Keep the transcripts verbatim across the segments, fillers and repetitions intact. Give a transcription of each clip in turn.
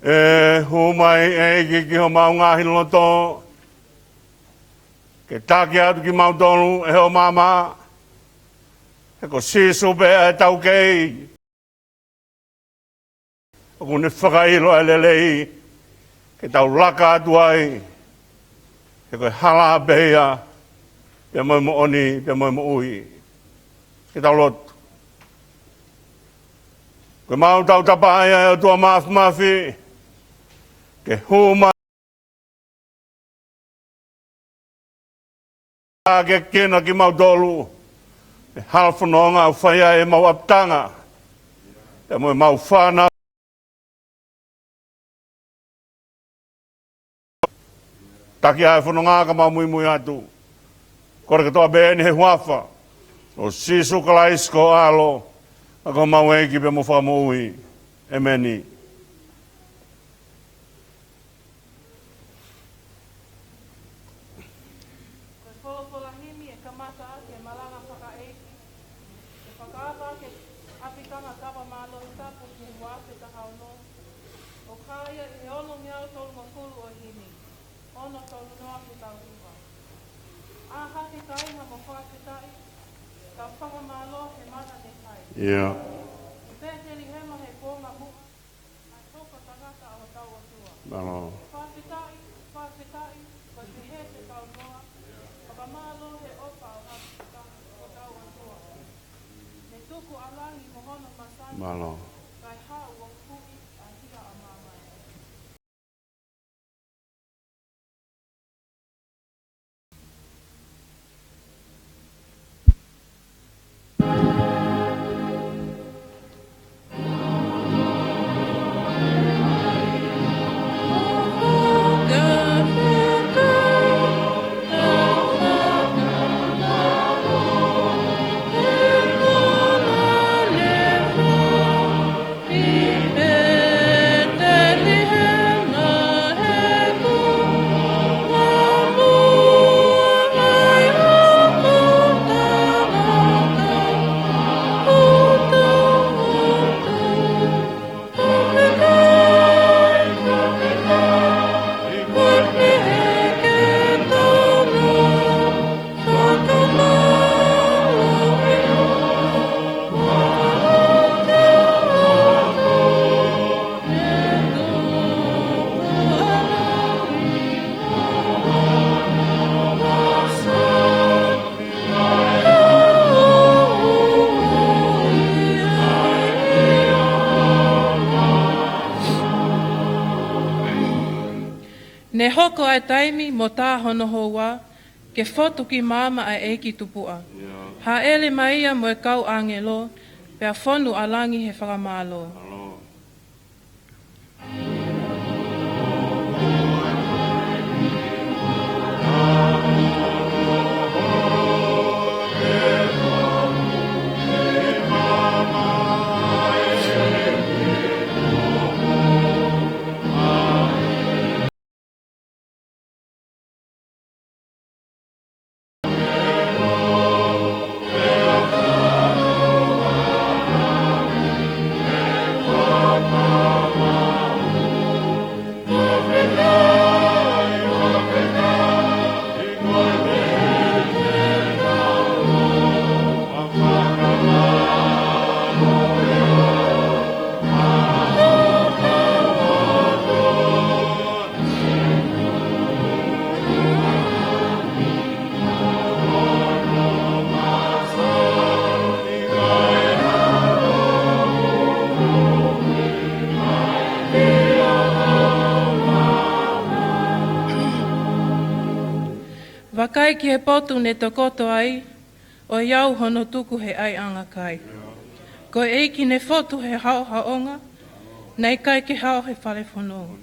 ʻE hū mai ʻEiki ki homau ngaahi loto, ke taki atu kimautolu ʻe hoʻo maama, he ko Sīsū pē ʻa e taukei ʻoku ne fakaʻilo ʻa e lelei ke tau laka atu ai, he ko e hala pē ia, pea mo e moʻoni, pea mo e moʻui. Ke tau lotu. Ko e mau tautapa ia ʻe ʻOtua Māfimafi, ke hū mai ke kena kimautolu ʻe he hala fononga ʻoku fai ai ʻemau ʻapitanga, pea mo ʻemau fānau. Taki ʻa e fononga ka mau muimui atu. Kole kotoa pē eni he huafa ʻo Sīsū Kalaisi ko ho ʻAlo, ʻa ko homau ʻEiki pea mo Fakamoʻui. ʻEmeni. Ko e folofola himi ʻe kamata ʻaki e malanga fakaʻeiki, ke fakaava ʻaki e ʻapitanga kava mālohi tapu ki he ua afe taha ono, ʻoku hā ia ʻi he onongeau tolungofulu ʻo e himi, ono tolu noa ki he tau hiva. ʻĀ hake kāinga mo fakafetaʻi, kau fakamālō he mana ne fai. ʻIo. ʻI Petelihema he kuonga muʻa, ʻa e hoko tangata ʻa hotau ʻOtua. Mālō. Fakafetaʻi, fakafetaʻi, ko e pehē te tau noa, fakamālō he ʻofa ʻa hotau ʻOtua. Ne tuku ʻa langi mo hono masani, mālō, kae haʻu ʻo huhuʻi ʻa hia ʻa māmani. Ne hoko ʻa e taimi mo tā hono houa, ke fotu ki maama ʻa e ʻEiki Tupuʻa. Hāʻele mai ia mo e kau ʻāngelo, pea fonu ʻa langi he fakamālō. Vakai ki he potu ne tokoto ai, ʻo i au hono tuku he ʻaiʻanga kai. Ko e ʻEiki ne fotu he haʻohaʻonga, naʻe ʻikai ke hao he fale fononga.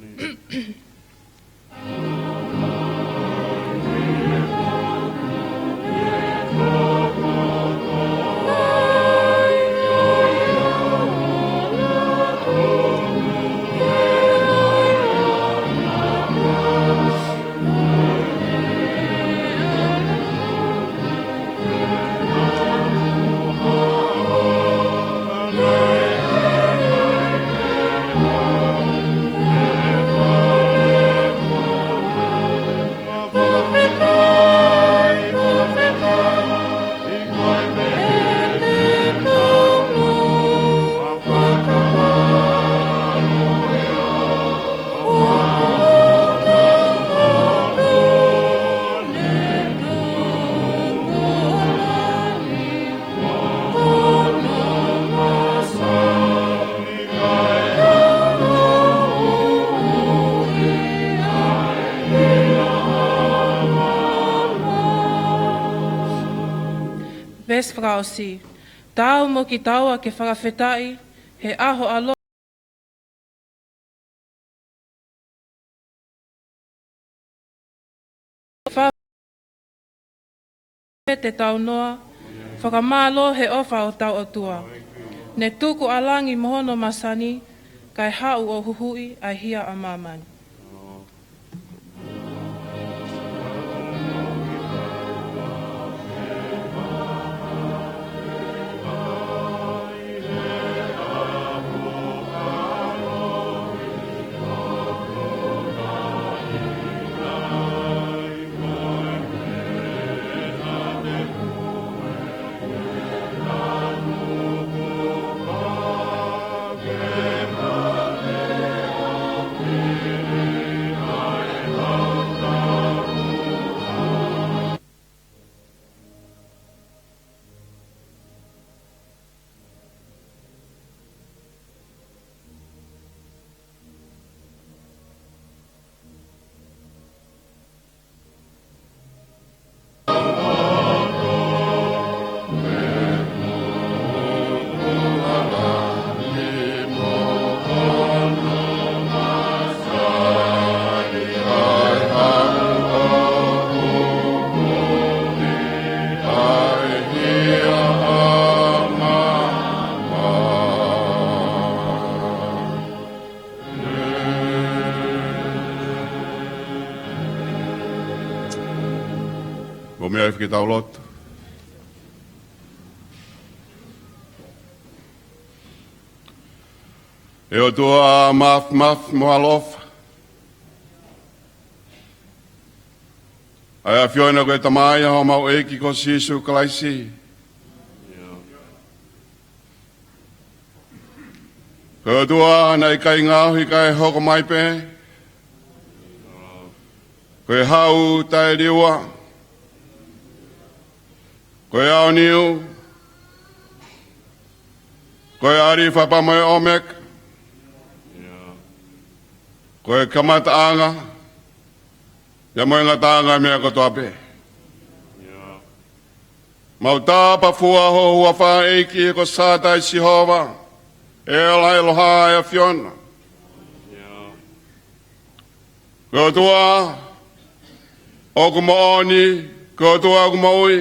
Veesi fakaʻosi. Taau mo kitaua ke fakafetaʻi he ʻaho ʻa lo fa- te tau noa, fakamālō he ʻofa ʻo hotau ʻOtua. Ne tuku ʻa langi mo hono masani, kae haʻu ʻo huhuʻi ʻa e hia ʻa māmani. Ko e meʻa ē ke tau lotu. ʻE ʻOtua mafimafi mo ʻaloʻofa, ʻa e ʻAfiona ko e Tamai ʻa homau ʻEiki ko Sīsū Kalaisi. Ko e ʻOtua naʻe ʻikai ngaohi kae hoko mai pē. Ko e Hau taʻeliua. Ko e ʻAoniu. Ko e ʻAlifa pea mo e ʻOmeka. Ko e kamataʻanga pea mo e ngataʻanga ʻo e meʻa kotoa pē. Mau tapafua ho huafa ʻEiki ko Sātai Sihova, ʻEla, ʻEloha, ʻa e ʻAfiona. Ko e ʻOtua ʻoku moʻoni, ko e ʻOtua ʻoku moʻui.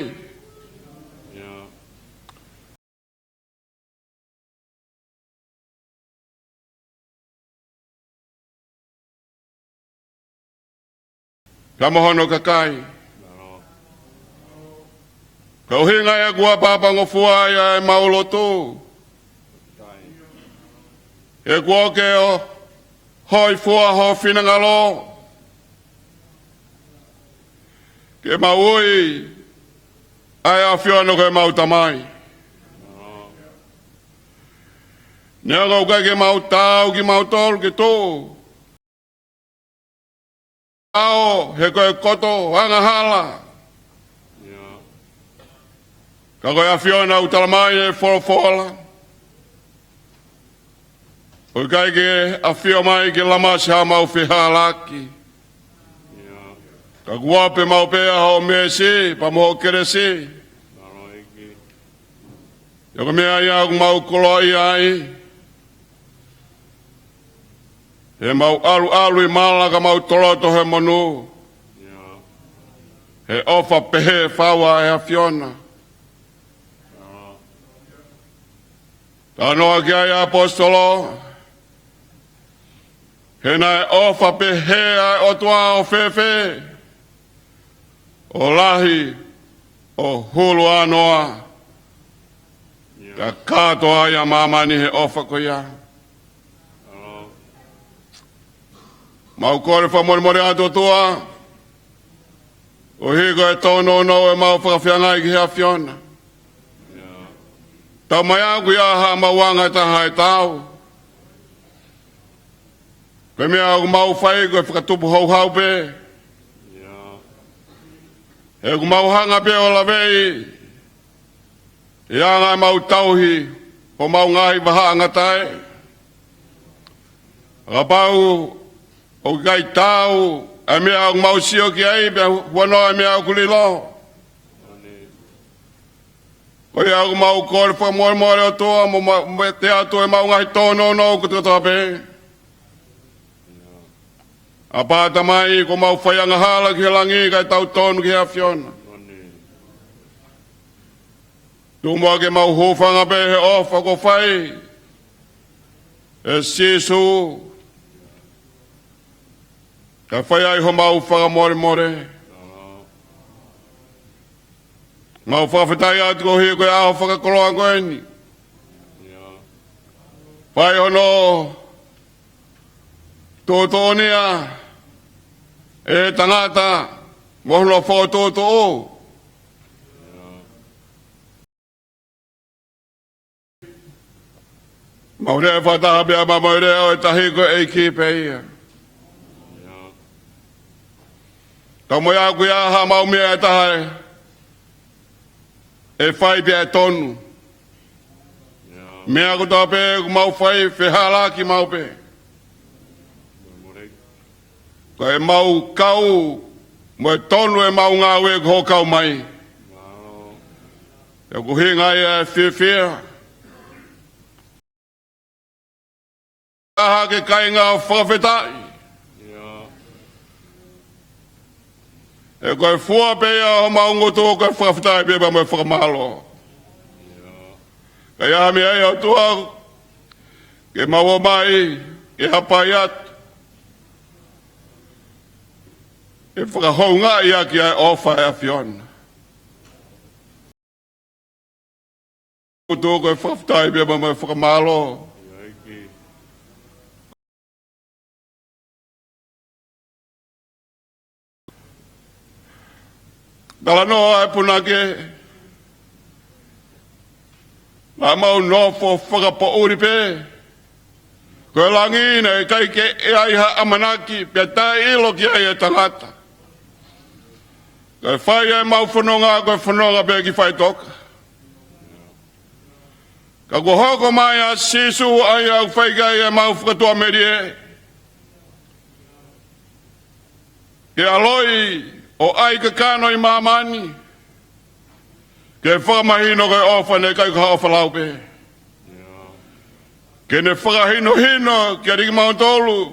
Pea mo hono kakai. Ko e ʻuhinga ia kuo papangofua ai ʻemau lotu. He kuo ke ʻo hōifua ho finangalo. Ke mau ui ʻa e ʻAfiona ko ʻemau Tamai. Neongo ʻoku ʻikai ke mau taau kimautolu ke tuʻu ʻo ʻalu he ko e koto angahala. Ka ko e ʻAfiona ʻoku talamai ʻe he folofola, ʻoku ʻikai ke ʻafio mai ke lamasi haʻamau fehālaaki. Ka kuo ʻoatu ʻemau pē ʻa ho meesi pea mo ho kelesi. Pea ko e meʻa ia ʻoku mau koloaʻia ai. He mau ʻaluʻalu ʻi mala ka mau toloto he monū. He ʻofa pehē fau ʻa e ʻAfiona. Talanoa ki ai ʻa e ʻaposetolo, he naʻe ʻofa pehē ʻa e ʻOtua ʻo fēfē, ʻo lahi, ʻo huluanoa, ka kātoa ai ʻa māmani he ʻofa ko ia. Mau kole fakamolemole atu ʻOtua, ʻo hiko e tōnounou ʻemau fakafeangai ki he ʻAfiona. Tau mai ʻoku ʻi ai haʻamau anga ʻe taha ʻe taau. Ko e meʻa ʻoku mau fai ko e fakatupu houhau pē. He ʻoku mau hanga pē ʻo laveʻi ʻi he anga ʻemau tauhi homau ngaahi vahaʻangatae. Kapau ʻoku ʻikai taau ʻa e meʻa ʻoku mau sio ki ai, pea huanoa ʻa e meʻa ʻoku lilo. ʻOku mau kole fakamolemole ʻOtua mo ma-, mo e te atu ʻemau ngaahi tōnounou kotoa pē. ʻApā Tamai, kuo mau fai angahala ki he langi kae tau tonu ki he ʻAfiona. Tuku muʻa ke mau hūfanga pē he ʻofa kuo fai ʻe Sīsū, kae fai ai homau fakamolemole. Mau fakafetaʻi atu koeʻuhi ko e ʻaho fakakoloa ko eni. Fai hono tuʻutuʻunia ʻe he tangata mo hono fokotuʻutuʻu. Mau lea fakataha pea mau lea ʻo e tahi ko e ʻEiki pē ia. Ka mo ia ʻoku ʻi ai haʻamau meʻa ʻe taha ʻe fai pea ʻe tonu. Meʻa kotoa pē ʻoku mau fai, fehālaaki maʻu pē. Ko ʻemau kau mo e tonu ʻemau ngāue ko hoʻo kau mai. Pea ko e ʻuhinga ia e fiefia. Taha ke kāinga fakafetaʻi. He ko e fua pē ia homau ngutu ko e fakafetaʻi pea mo e fakamālō. Ka ʻi ai ha meʻa ia ʻOtua ke mau ō mai ke hapai atu, ke fakahoungaʻi ʻaki ʻa e ʻofa ʻa e ʻAfiona. Tuku ko e fakafetaʻi pea mo e fakamālō. Talanoa e punake, naʻa mau nofo fakapoʻuli pē. Ko e langi naʻe ʻikai ke ʻi ai ha ʻamanaki pea taʻeʻilo ki ai e tangata. Kae fai ʻemau fononga ko e fononga pē ki faʻitoka. Ka kuo hoko mai ʻa Sīsū ʻa ia ʻoku fai ki ai ʻemau fakatuʻamelie. Ke ʻaloʻi ʻo ʻai kakano ʻi māmani, ke fakamahino ko e ʻofa naʻe ʻikai ko ha ʻofa lau pē. Ke ne fakahinohino kiate kimautolu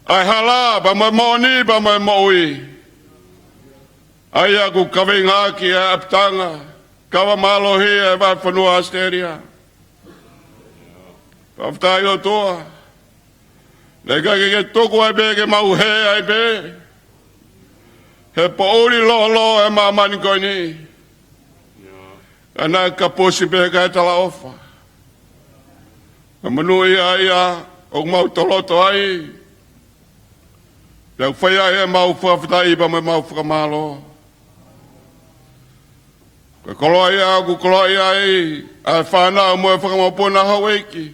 ʻa e hala pea mo e moʻoni pea mo e moʻui. ʻA ia ʻoku kaveinga ʻaki ʻa e ʻapitanga kava mālohi ʻa e vahefonua ʻAositelēlia. Fakafetaʻi ʻOtua. Naʻe ʻikai ke ke tuku ai pē ke mau hē ai pē he poʻuli lōloa ʻa e māmani ko eni. Ka naʻe kapusi pē kae talaʻofa. Ka monūʻia ia ʻoku mau toloto ai. Pea ʻoku fai ai ʻemau fakafetaʻi pea mo ʻemau fakamālō. Ko e koloaʻia ʻoku koloaʻia ai ʻa e fānau mo e fakamokopuna houʻeiki.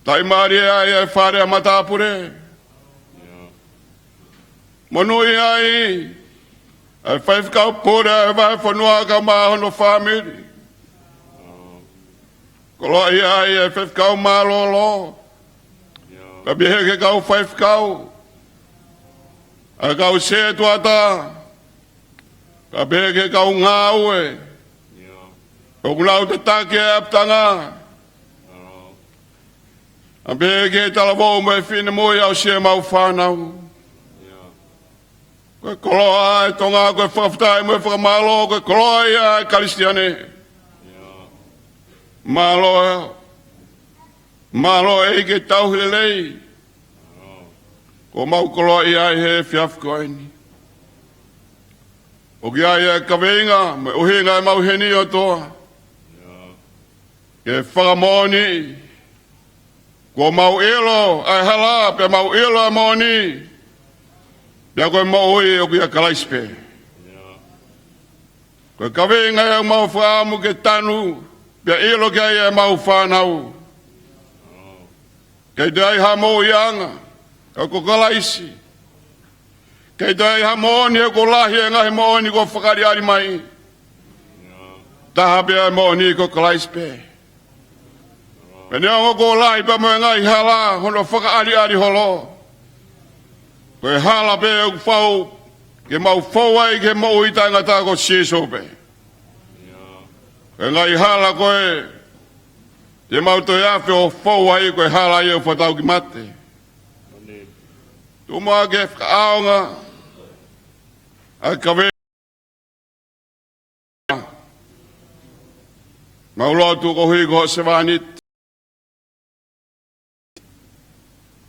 Taʻimālie ai ʻa e fale ʻa matāpule. Monūʻia ai ʻa e faifekau pule ʻa e vahefonua kae ʻumaʻā hono fāmili. Koloaʻia ai ʻa e faifekau mālōlō. Kae pehē ki he kau faifekau, ʻa e kau sētuata, kae pehē ki he kau ngāue ʻoku nau tataki ʻa e ʻapitanga. Kae pehē ki he talavou mo e finemui, aʻusia ʻemau fānau. Ko e koloa ʻa e Tonga, ko e fakafetaʻi mo e fakamālō, ko e koloaʻia ʻa e Kalisitiane. Mālō, mālō ʻEiki e tauhi lelei. Kuo mau koloaʻia ai he efiafi ko eni. ʻOku ʻi ai e kaveinga mo e ʻuhinga ʻemau ʻi heni ʻOtua. Ke fakamoʻoni kuo mau ʻilo ʻa e hala, pea mau ʻilo ʻa e moʻoni, pea ko e moʻui ʻoku ʻia Kalaisi pē. Ko e kaveinga ia ʻoku mau fakaʻamu ke tanu, pea ʻilo ki ai ʻemau fānau. Kei toe ʻi ai ha moʻuiʻanga, ka ko Kalaisi. Kei toe ʻi ai ha moʻoni, he kuo lahi e ngaahi moʻoni kuo fakaʻaliʻali mai. Taha pē ʻa e moʻoni ko Kalaisi pē. Pea neongo kuo lahi pea mo e ngaahi hala hono fakaʻaliʻali holo, ko e hala pē ʻoku fou ke mau fou ai ki he moʻui taʻengata ko Sīsū pē. Ko e ngaahi hala ko ē te mau toe afe ʻo fou ai, ko e hala ia ʻo e fakatau ki mate. Tuku muʻa ke fakaʻaonga ʻa e kaveinga. Mau lotu koeʻuhi ko hoʻo sevāniti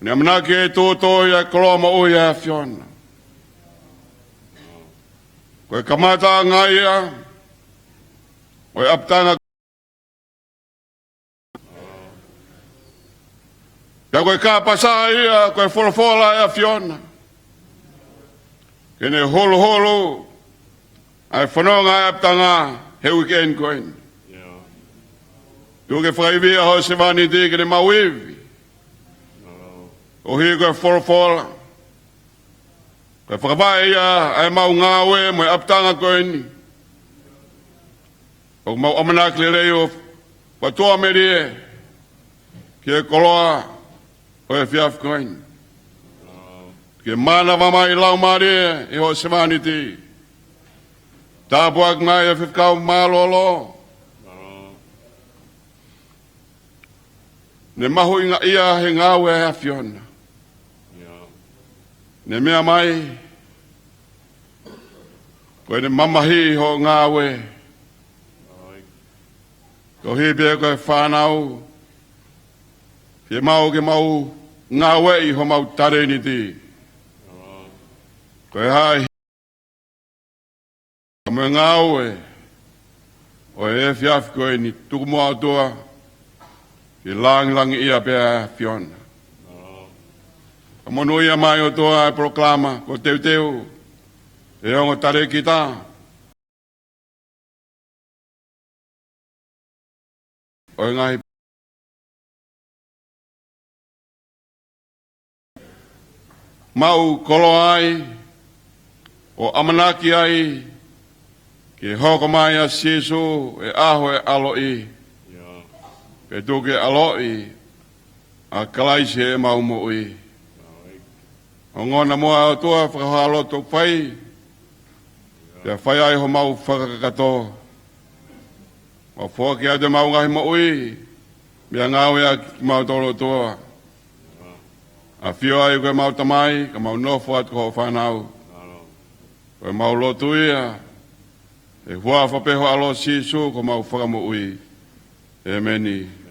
naʻe ʻamanaki ke tuʻu ʻi he koloa moʻui ʻa e ʻAfiona. Ko e kamataʻanga ia ʻo e ʻapitanga. Pea ko e kāpasa ia, ko e folofola ʻa e ʻAfiona, ke ne holoholo ʻa e fononga ʻa e ʻapitanga he uike ko eni. Tuku ke fakaivia hoʻo sevāniti ke ne mau ivi koeʻuhi ko e folofola. Ko e fakavaʻe ia ʻa e mau ngāue mo e ʻapitanga ko eni. ʻOku mau ʻamanaki lelei ʻo fakatuʻamelie ki he koloa ʻo e efiafi ko eni. Ke mānava mai Laumālie ʻi hoʻo sevāniti. Tāpuaki mai e faifekau mālōlō. Ne mahuʻingaʻia he ngāue ʻa e ʻAfiona. Ne meʻa mai ko ʻene mamahiʻi hoʻo ngāue koeʻuhi pē ko e fānau, ke mau, ke mau ngāueʻi homau talēniti. Ko e hā ʻi he ngāue ʻo e efiafi ko eni, tuku muʻa ʻOtua ke lāngilangiʻia pē ʻa e ʻAfiona. Ka monūʻia mai ʻOtua e polokalama kuo teuteu ʻe he ongo talēkita ʻo e ngaahi maʻu koloa ai, ʻo ʻamanaki ai ke hoko mai ʻa Sīsū he ʻaho ʻo e ʻaloʻi. Pea tuku ke ʻaloʻi ʻa Kalaisi ʻi heʻemau moʻui. Ongona muʻa ʻOtua e fakahā lotu ʻoku fai, pea fai ai homau fakakakato. Mau foaki atu ʻemau ngaahi moʻui, meʻangāueʻaki kimautolu ʻOtua. ʻAfio ai ko ʻemau Tamai, ka mau nofo atu ko hoʻo fānau. Ko ʻemau lotu ia ʻi he huafa pē ho ʻAlo Sīsū ko homau Fakamoʻui. ʻĒmeni.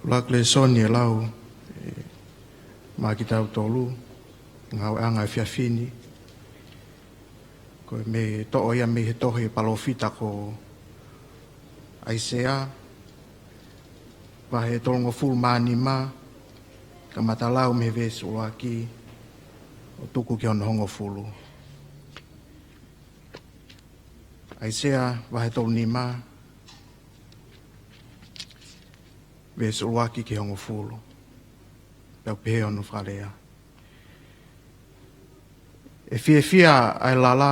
Lāngilangi ʻe lau, ē, maʻa kitautolu, ngāueʻanga ʻo e efiafi ni. Ko e meʻa ʻe toʻo ia mei he tohi palōfita ko ʻAisea, vahe tolungofulu mā nima, kamata lau mei he veesi ʻuluaki, ʻo tuku ki hono hongofulu. ʻAisea vahe tolu nima, veesi ʻuluaki ki he hongofulu. Pea ʻoku pehē hono fakalea. ʻE fiefia ʻa e lala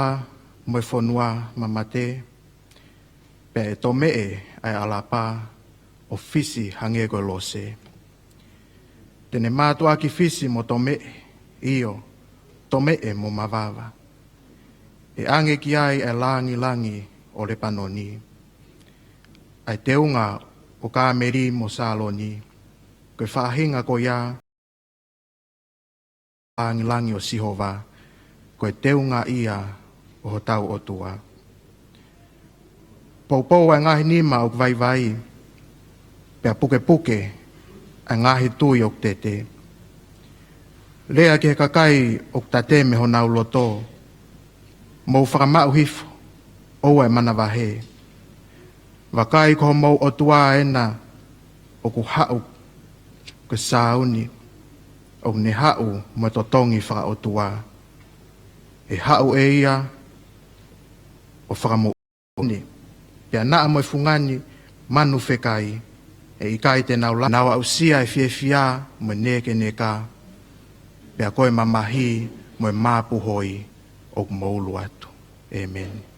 mo e fonua mamate, pea ʻe tomeʻe ʻa e ʻalapa ʻo fisi hangē ko e lose. Te ne mātuʻaki fisi mo tomeʻe, ʻio, tomeʻe mo mavava. ʻE ʻange ki ai ʻa e lāngilangi ʻo Lepanoni, ʻa e teunga ʻo Kāmeli mo Sāloni, ko e faʻahinga ko ia lāngilangi ʻo Sihova, ko e teunga ia ʻo hotau ʻOtua. Poupou ʻa e ngaahi nima ʻoku vaivai, pea pukepuke ʻa e ngaahi tui ʻoku tete. Lea ki he kakai ʻoku tateme honau loto, mou fakamaʻu hifo, ʻoua ʻe manavahē. Vakai, ko homou ʻOtua ena ʻoku haʻu, ko Saione, ʻoku ne haʻu mo e totongi fakaʻotua. ʻE haʻu ʻe ia ʻo fakamoʻoni, pea naʻa mo e fungani manu fekai, ʻe ʻikai te nau la-, nau aʻusia ʻa e fiefia mo e nēkeneka, pea ko e mamahi mo e māpuhoi ʻoku mou ʻulu atu. ʻĒmeni.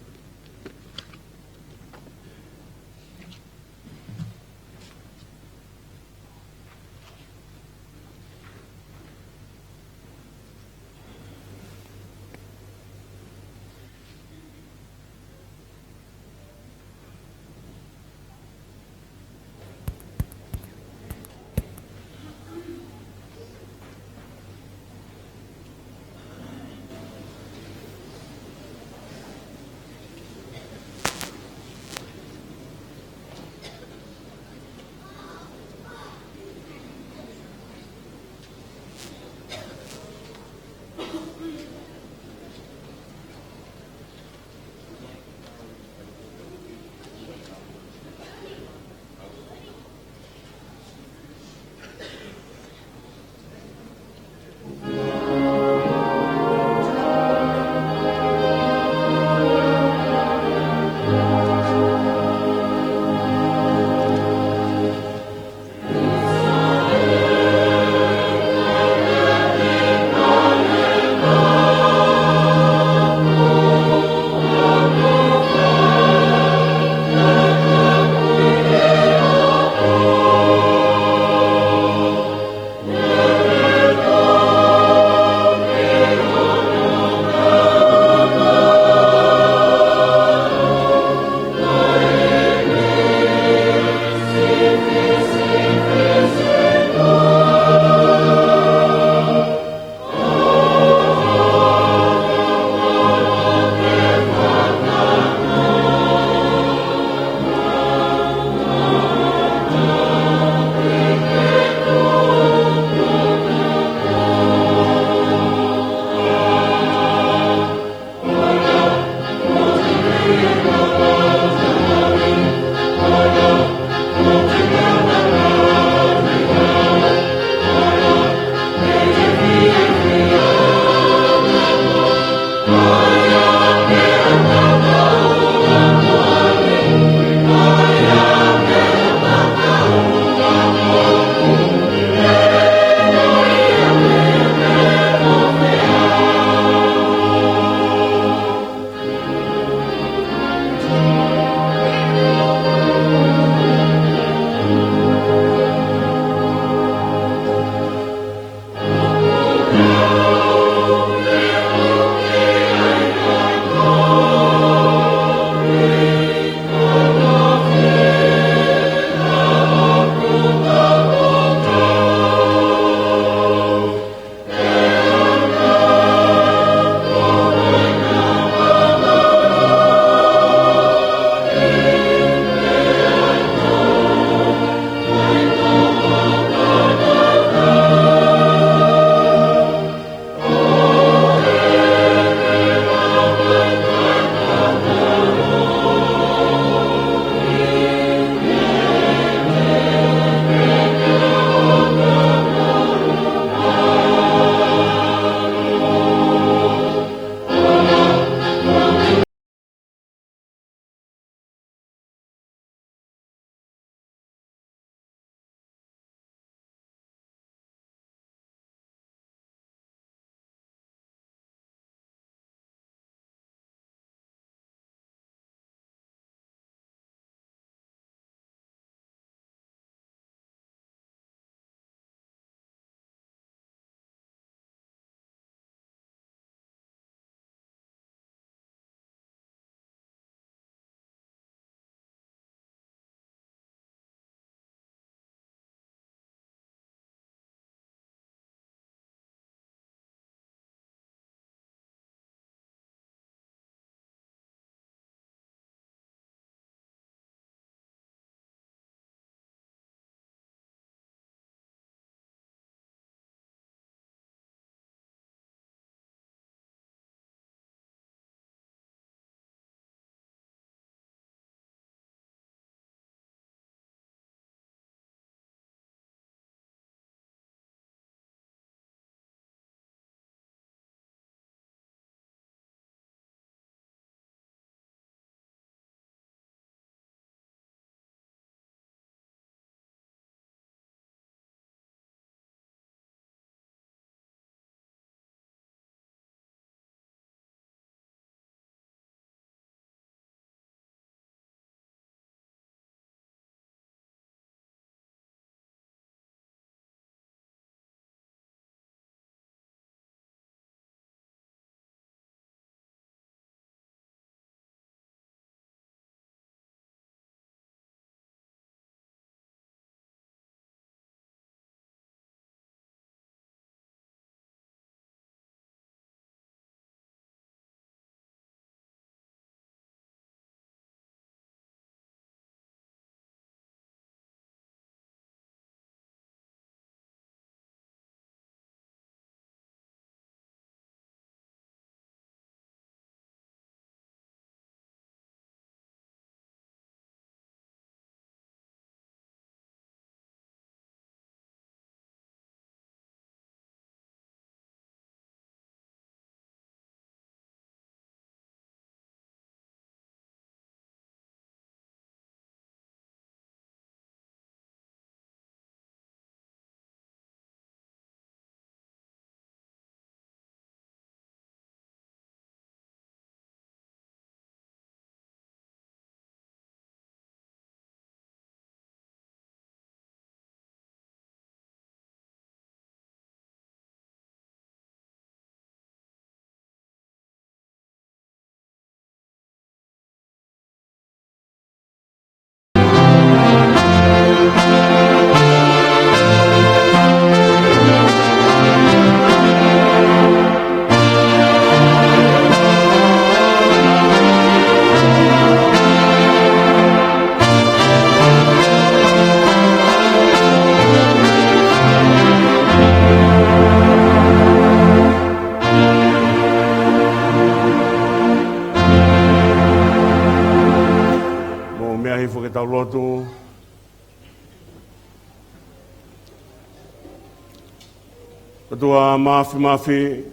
ʻOtua Māfimafi,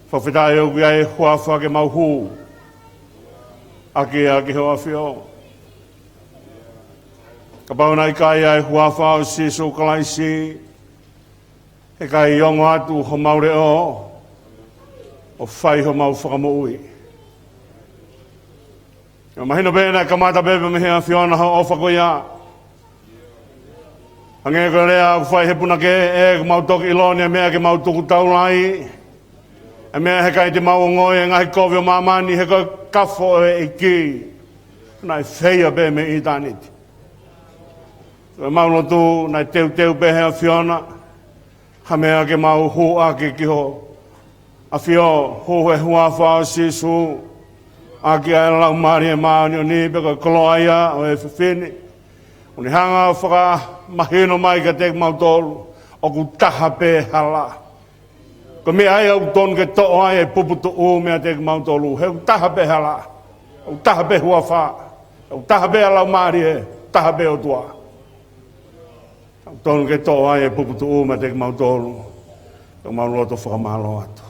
fakafetaʻi ʻoku ʻi ai e huafa ke mau hū ʻaki ʻa ki hoʻo ʻAfio. Kapau naʻe ʻikai ʻa e huafa ʻo Sīsū Kalaisi, he ʻikai ongo atu homau leʻo ʻo fai homau fakamoʻui. ʻOku mahino pē naʻe kamata pē mei he ʻAfiona hoʻo ʻofa ko ia. Hangē ko e lea ʻoku fai he punake, ʻe ʻoku mau toki ʻilo ni ʻa e meʻa ke mau tuku taulai, ʻa e meʻa he ʻikai te mau ongoʻi e ngaahi kovi ʻo māmani, he ko e kafo ʻo e ʻEiki naʻe feia pē mei ʻitāniti. Ko ʻemau lotu naʻe teuteu pē he ʻAfiona ha meʻa ke mau hū ʻaki ki hoʻo ʻAfio, hū he huafa ʻo Sīsū, ʻaki ʻa e Laumālie Māʻoniʻoni, pea ko e koloa ia ʻo e efiafi ni. ʻOku ne hanga ʻo fakamahino mai kiate kimautolu ʻoku taha pē hala. Ko e meʻa ia ʻoku totonu ke toʻo ai e puputuʻu meiate kimautolu. He ʻoku taha pē hala, ʻoku taha pē huafa, ʻoku taha pē ʻa e Laumālie, taha pē ʻOtua. ʻOku totonu ke toʻo ai e puputuʻu meiate kimautolu. ʻOku mau loto fakamālō atu.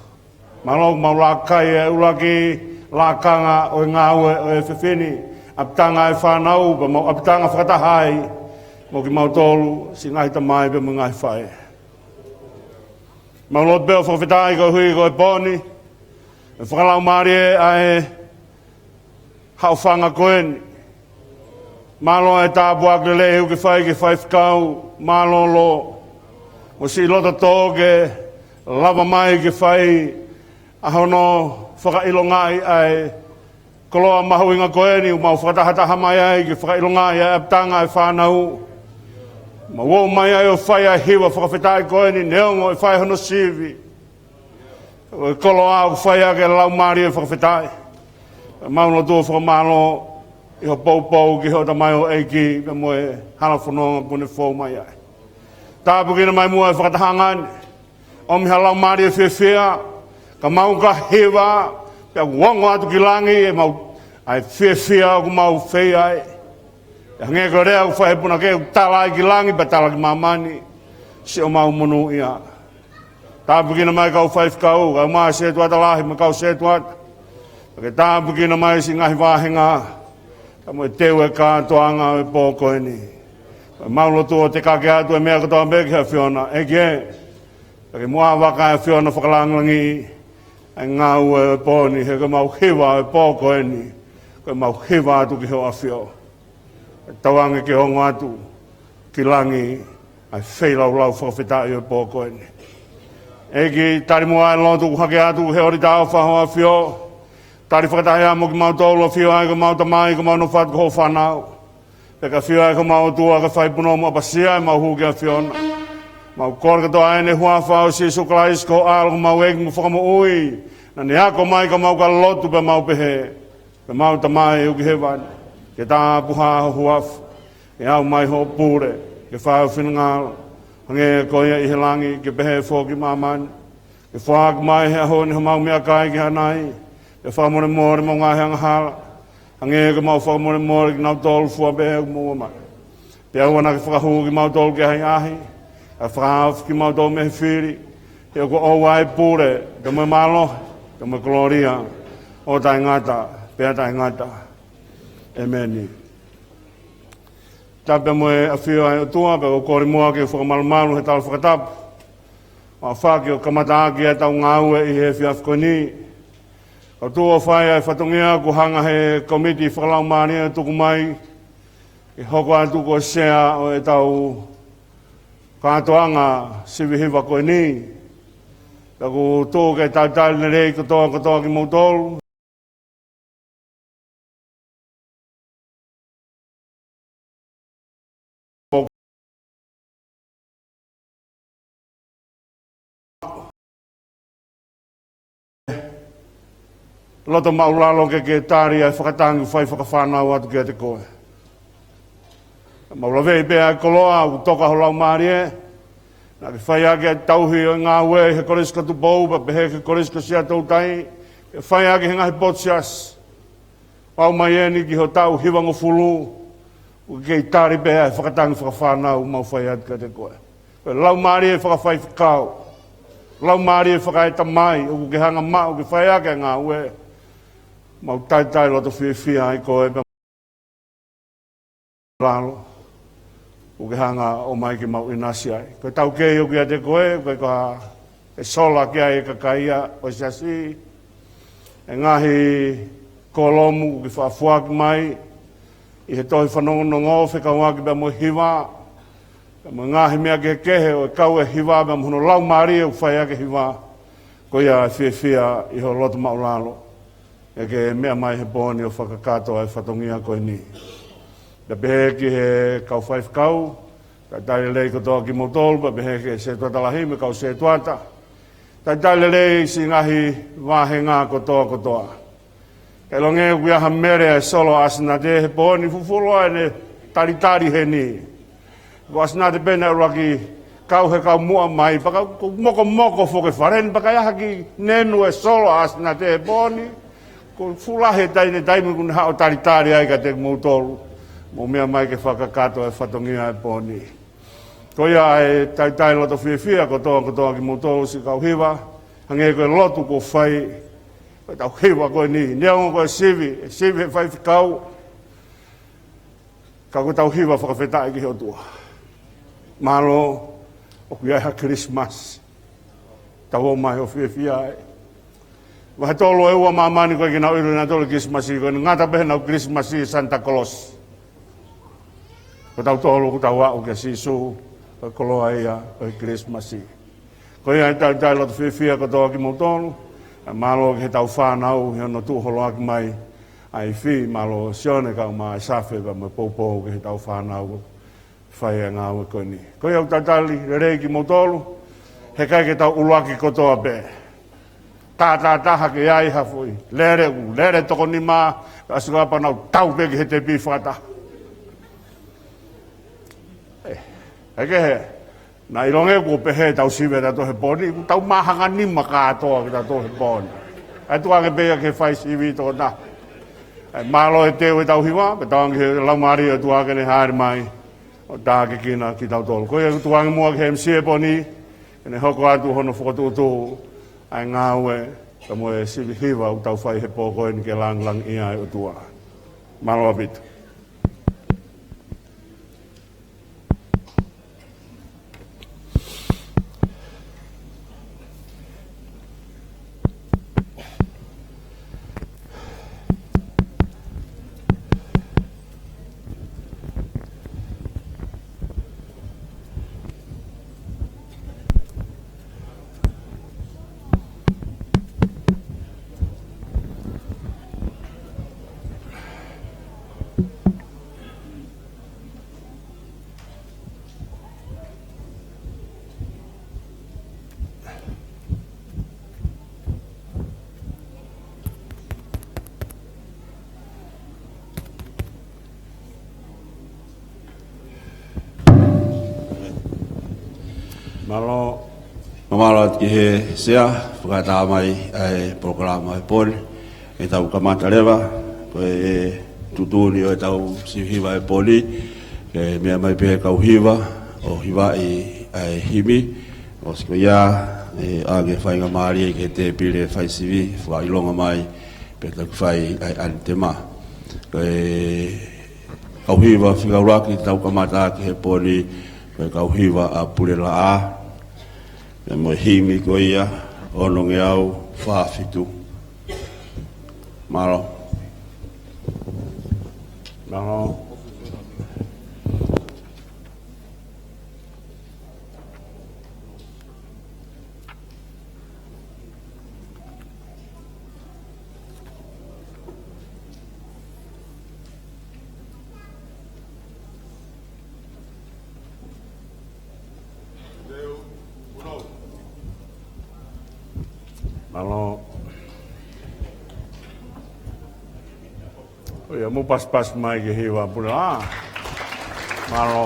Mālō ʻoku mau laka ʻi he ʻuluaki lakanga ʻo e ngāue ʻo e efiafi ni. ʻApitanga e fānau, pea mau ʻapitanga fakataha ai mo kimautolu, siʻi ngaahi tamai pea mo e ngaahi faʻē. Mau lotu pē ʻo fakafetaʻi koeʻuhi ko e pō ni, ʻe fakalaumālie ʻa e haʻofanga ko eni. Mālō e tāpuaki lelei ʻoku ke fai ki he faifekau mālōlō, mo siʻi loto tō ke lava mai ke fai ʻa hono fakaʻilongaʻi ʻa e koloa mahuʻinga ko eni, ʻoku mau fakatahataha mai ai ke fakaʻilongaʻi ʻa e ʻapitanga e fānau. Mau ō mai ai ʻo fai ʻa e hiva fakafetaʻi ko eni, neongo ʻe fai hono sivi. Ko e koloa ʻoku fai ʻaki e laumālie fakafetaʻi. Mau lotu ʻo fakamālō ʻi hoʻo poupou ki hoʻo tamaioʻeiki pea mo e hala fononga kuo ne fou mai ai. Tāpuekina mai muʻa e fakatahaʻanga ni. ʻOmi ha laumālie fiefia, ka mau ka hiva, pea ʻoku ongo atu ki langi ʻemau, ʻa e fiefia ʻoku mau fai ai. ʻE hangē ko e lea ʻoku fai he punake, ʻoku tala ai ki langi, pea tala ki māmani, siʻomau monūʻia. Tāpuekina mai kau faifekau, kau mai sētuata lahi, mo e kau sētuata. Pea ke tāpuekina mai siʻi ngaahi vāhenga, kae mo e teu e kātoanga ʻo e pō ko eni. Mau lotu ʻo tekaki atu e meʻa kotoa pē ki he ʻAfiona, ʻEiki ē. Pea ke muʻa vaka e ʻAfiona fakalāngilangiʻi ʻa e ngāue ʻo e pō ni, he ko ʻemau hiva ʻo e pō ko eni, ko ʻemau hiva atu ki hoʻo ʻAfio. Tauange ke ongo atu ki langi ʻa e feilaulau fakafetaʻi ʻo e pō ko eni. ʻEiki, tali muʻa e lotu ʻoku hake atu he ʻōlita ʻofa hoʻo ʻAfio. Tali fakataha mo kimautolu ʻAfio, ʻa e ko ʻemau tamai, ko ʻemau nofo atu ko hoʻo fānau. Pea ke ʻAfio ʻa e ko ʻemau ʻOtua, ke fai punou mo ʻapasia ʻemau hū ki he ʻAfiona. Mau kole kotoa eni he huafa ʻo Sīsū Kalaisi ko ho ʻAlo, ko homau ʻEiki mo Fakamoʻui. Naʻa ne ako mai ka mau ka lotu pea mau pehē: Ko ʻemau Tamai ʻoku ʻi hēvani, ke tāpuhā ho huafa, ke aʻu mai hoʻo pule, ke fai ho finangalo, hangē ko ia ʻi he langi, ke pehē foki ʻi māmani. Ke foaki mai he ʻaho ni homau meʻakai ki haʻanai, pea fakamolemole ʻemau ngaahi angahala, hangē ko ʻemau fakamolemole kinautolu fua pehē ʻoku mou ʻomai. Pea ʻoua naʻa ke fakahū kimautolu ki he ʻahiʻahi, ka fakahaofi kimautolu mei he fili, he ʻoku ʻoʻou ʻa e pule, pea mo e mālohi, pea mo e kolōlia, ʻo taʻengata pea taʻengata. ʻĒmeni. Tapu pea mo e ʻafio ʻa e ʻOtua, pea ʻoku ou kole muʻa ke u fakamalumalu he tala fakatapu. Mau fai ke kamata ʻaki ʻetau ngāue ʻi he efiafi ko eni. Ka u tuʻu ʻo fai ʻa e fatongia kuo hanga he kōmiti fakalaumālie ʻo tuku mai ke hoko atu ko e sea ʻo ʻetau kātoanga sivi hiva ko eni. Pea ʻoku ou tuʻu ke talitali lelei kotoa kotoa kimoutolu. Loto māʻulalo ke ke tali ʻa e fakatangi fai fakafānau atu kiate koe. Mau laveʻi pē ʻa e koloa ʻoku toka ho laumālie. Naʻa ke fai ʻaki ʻa e tauhi ʻo e ngāue he Kolisi ko Tupou, pea pehē ki he Kolisi ko Siaʻatoutai, ke fai ʻaki he ngaahi potu siasi. Aʻu mai eni ki hoʻo taʻu hivangofulu, ʻOku kei tali pē ʻa e fakatangi fakafānau ʻoku mau fai atu kiate koe. Ko e laumālie fakafaifekau, laumālie fakaetamai, ʻoku ke hanga ʻo maʻu ke fai ʻaki ʻa e ngāue. Mau talitali loto fiefia ai koe pea lalo. ʻOku ke hanga ʻo ʻomai ke mau ʻinasi ai. Ko e taukei ʻoku ʻiate koe, ko e ka e sola ki ai e kakai ia ʻo e siasi. ʻA e ngaahi kōlomu ʻoku ke faʻa foaki mai ʻi he tohi fanongonongo fekauʻaki pea mo e hiva, pea mo e ngaahi meʻa kehekehe ʻo e kau e hiva, pea mo hono laumālie ʻoku fai ʻaki e hiva. Ko ia e fiefia ʻi ho loto maʻulalo. ʻE ke meʻa mai he pō ni ʻo fakakakato ʻa e fatongia ko eni. Pea pehē ki he kau faifekau, talitali lelei kotoa kimoutolu, pea pehē ki he setuata lahi mo e kau setuata. Talitali lelei siʻi ngaahi vāhenga kotoa kotoa. Ke ʻilonga ʻoku ʻi ai ha mele ʻa e solo ʻa ʻAsinate he pō ni, fufulu ai ʻene talitali heni. Ko ʻAsinate pē naʻe ʻuluaki kau he kau muʻa mai, pea ka ʻoku mokomoko foki e fale ni, pea ka ʻi ai ha kiʻi nenu e solo ʻa ʻAsinate he pō ni. Ko e fuʻu lahi e taimi, taimi ʻoku ne haʻu ʻo talitali ai kiate kimoutolu. Mou meʻa mai ke fakakakato e fatongia e pō ni. Ko ia ʻa e talitali loto fiefia kotoa, kotoa kimoutolu siʻi kau hiva. Hangē ko e lotu kuo fai, ko ʻetau hiva ko eni. Neongo ko e sivi, e sivi he faifekau, ka ko ʻetau hiva fakafetaʻi ki he ʻOtua. Mālō, ʻoku ʻi ai ha Kilisimasi. Tau ō mai ʻo fiefia ai. Vahe tolu ʻo e ua ʻa māmani ko ē ke nau ʻilo ʻe nautolu e Kilisimasi, ko ʻene ngata pē heʻenau Kilisimasi ʻa Santa Claus. Ko tautolu ʻoku tau aʻu kia Sīsū, ko e koloa ia ʻo e Kilisimasi. Ko ia ʻa e talitali loto fiefia kotoa kimoutolu, ʻa e mālō ki heʻetau fānau, ʻi hono tuʻu holoaki mai ʻa e ifi, mālō Sione kae ʻumaʻā ʻa e Safe, pea mo e poupou ki heʻetau fānau, fai e ngāue ko eni. Ko ia ʻoku talitali lelei kimoutolu, heʻikai ke tau ʻuluaki kotoa pē. Tātātaha ke ʻi ai ha foʻi lele, ʻū lele toko nima, ʻasi ko ē pea nau tau pē ki he tepi fakataha. ʻE, ʻe kehe, naʻe ʻilonga ʻoku pehē ʻetau sivi ʻatautolu he pō ni, ʻoku tau māhanga nima kātoa kitautolu he pō ni. ʻAi tuʻu ange pē ia ki he fai sivi tokotaha. ʻAi mālō e teu ʻetau hiva, pea tauange ki he laumālie ʻo e ʻOtua ke ne hāʻele mai ʻo tākiekina kitautolu. Ko ia ʻoku tuʻu ange muʻa ki he M C he pō ni, ke ne hoko atu hono fokotuʻutuʻu ʻa e ngāue, pea mo e sivi hiva ʻoku tau fai he pō ko eni ke langilangiʻia ai e ʻOtua. Mālō ʻaupito. Mālō. Mālō atu ki he Sea, fakaʻatā mai ʻa e polokalama he pō ni. ʻE tau kamata leva, ko e tuʻutuʻuni ʻo ʻetau sivi hiva he pō ni, ke meʻa mai pē kau hiva, ʻo hivaʻi ʻa e himi, ʻosi ko ia, ʻe ʻoange faingamālie ki he tēpile fai sivi, fakaʻilonga mai, pea toki fai ʻa e ʻanitema. Ko e kau hiva fika ʻuluaki ʻoku tau kamata ʻaki he pō ni, ko e kau hiva ʻa Pulelaʻā, pea mo e himi ko ia, ono ngeau fā fitu. Mālō. Mālō. Mālō. ʻOiauē, mou pasipasi mai ki he hiva Pulelaʻā. Mālō.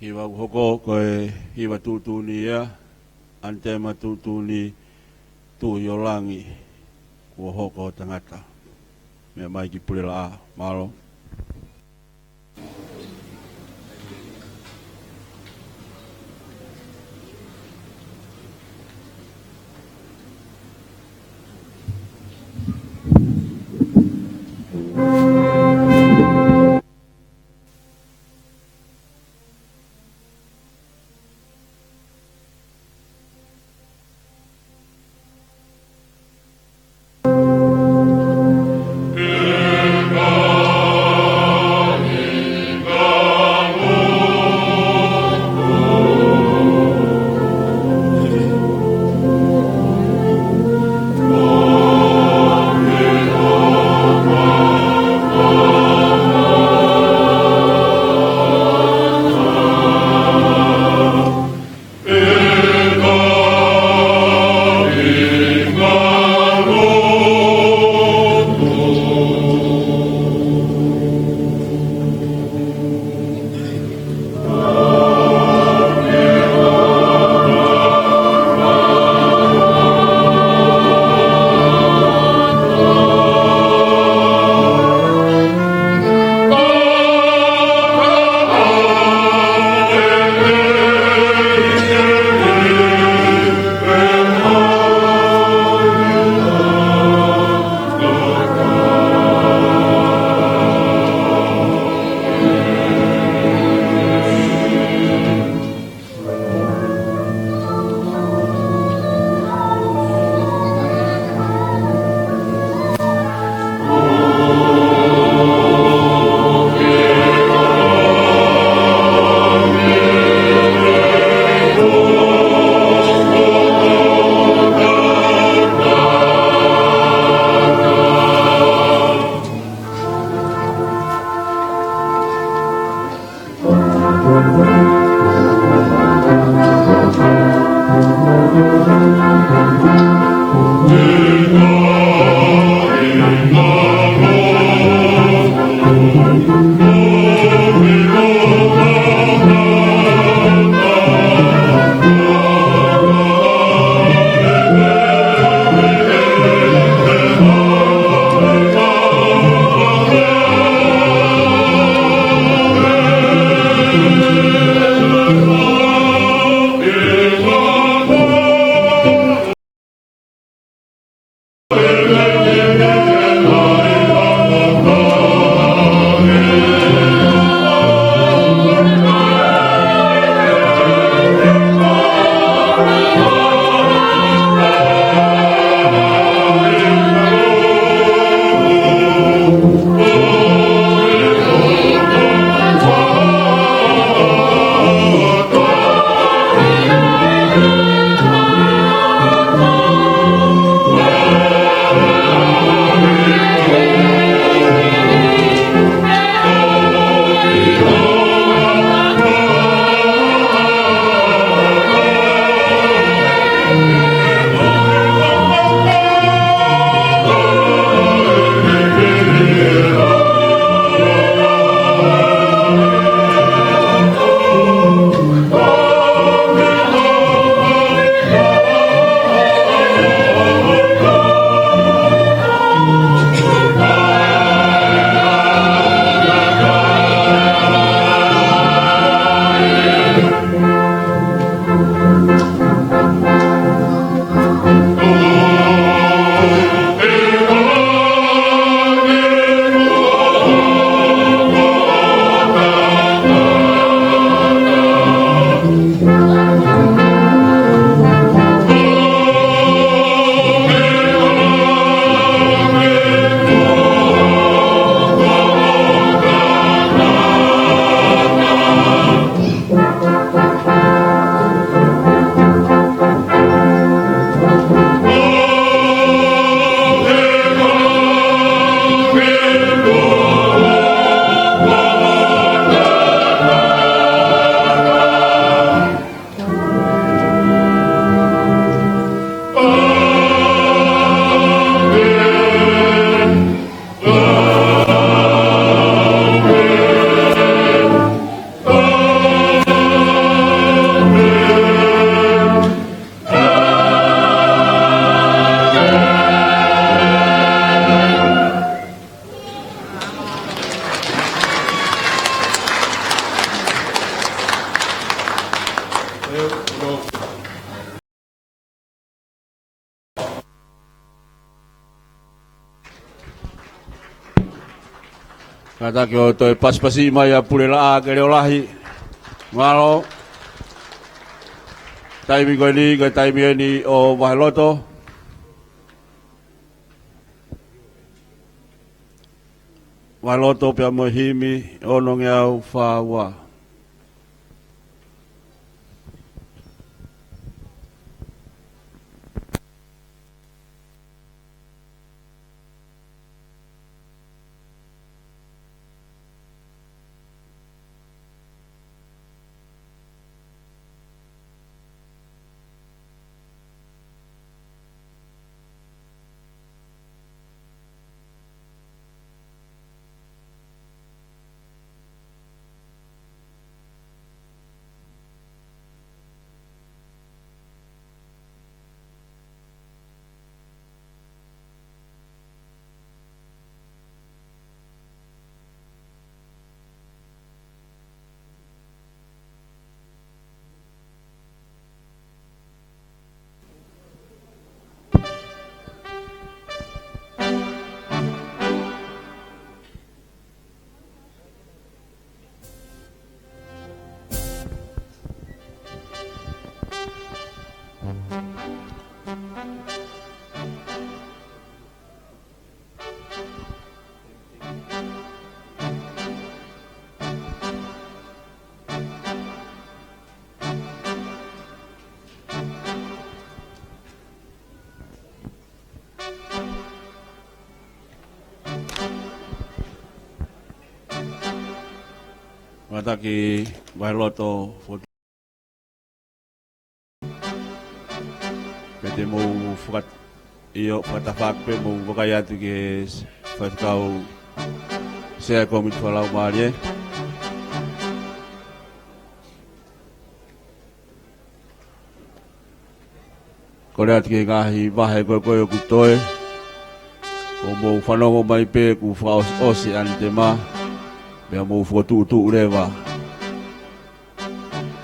Hiva ʻoku hoko ko e hiva tuʻutuʻuni ia, ʻAnitema tuʻutuʻuni, Tuʻi ʻo langi, kuo hoko ʻo tangata. Meʻa mai ki Pulelaʻā, mālō. Kātaki ʻo toe pasipasi mai ʻa Pulelaʻā ke leʻo lahi. Mālō. Taimi ko eni, ko e taimi eni ʻo Vaheloto. Vaheloto pea mo e himi, ono ngeau fā ua. Mātaki Vaheloto, pea te mou fakat-, ʻio, fakatafaʻaki pē, mou vakai atu ki he faifekau Sea Kōmiti Fakalaumālie. Kole atu ki he ngaahi vahe ko ē ʻoku toe, ʻo mou fanongo mai pē kuo fakaʻosiʻosi ʻanetema, pea mou fokotuʻutuʻu leva.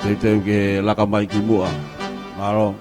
Teuteu ke laka mai ki muʻa. Mālō.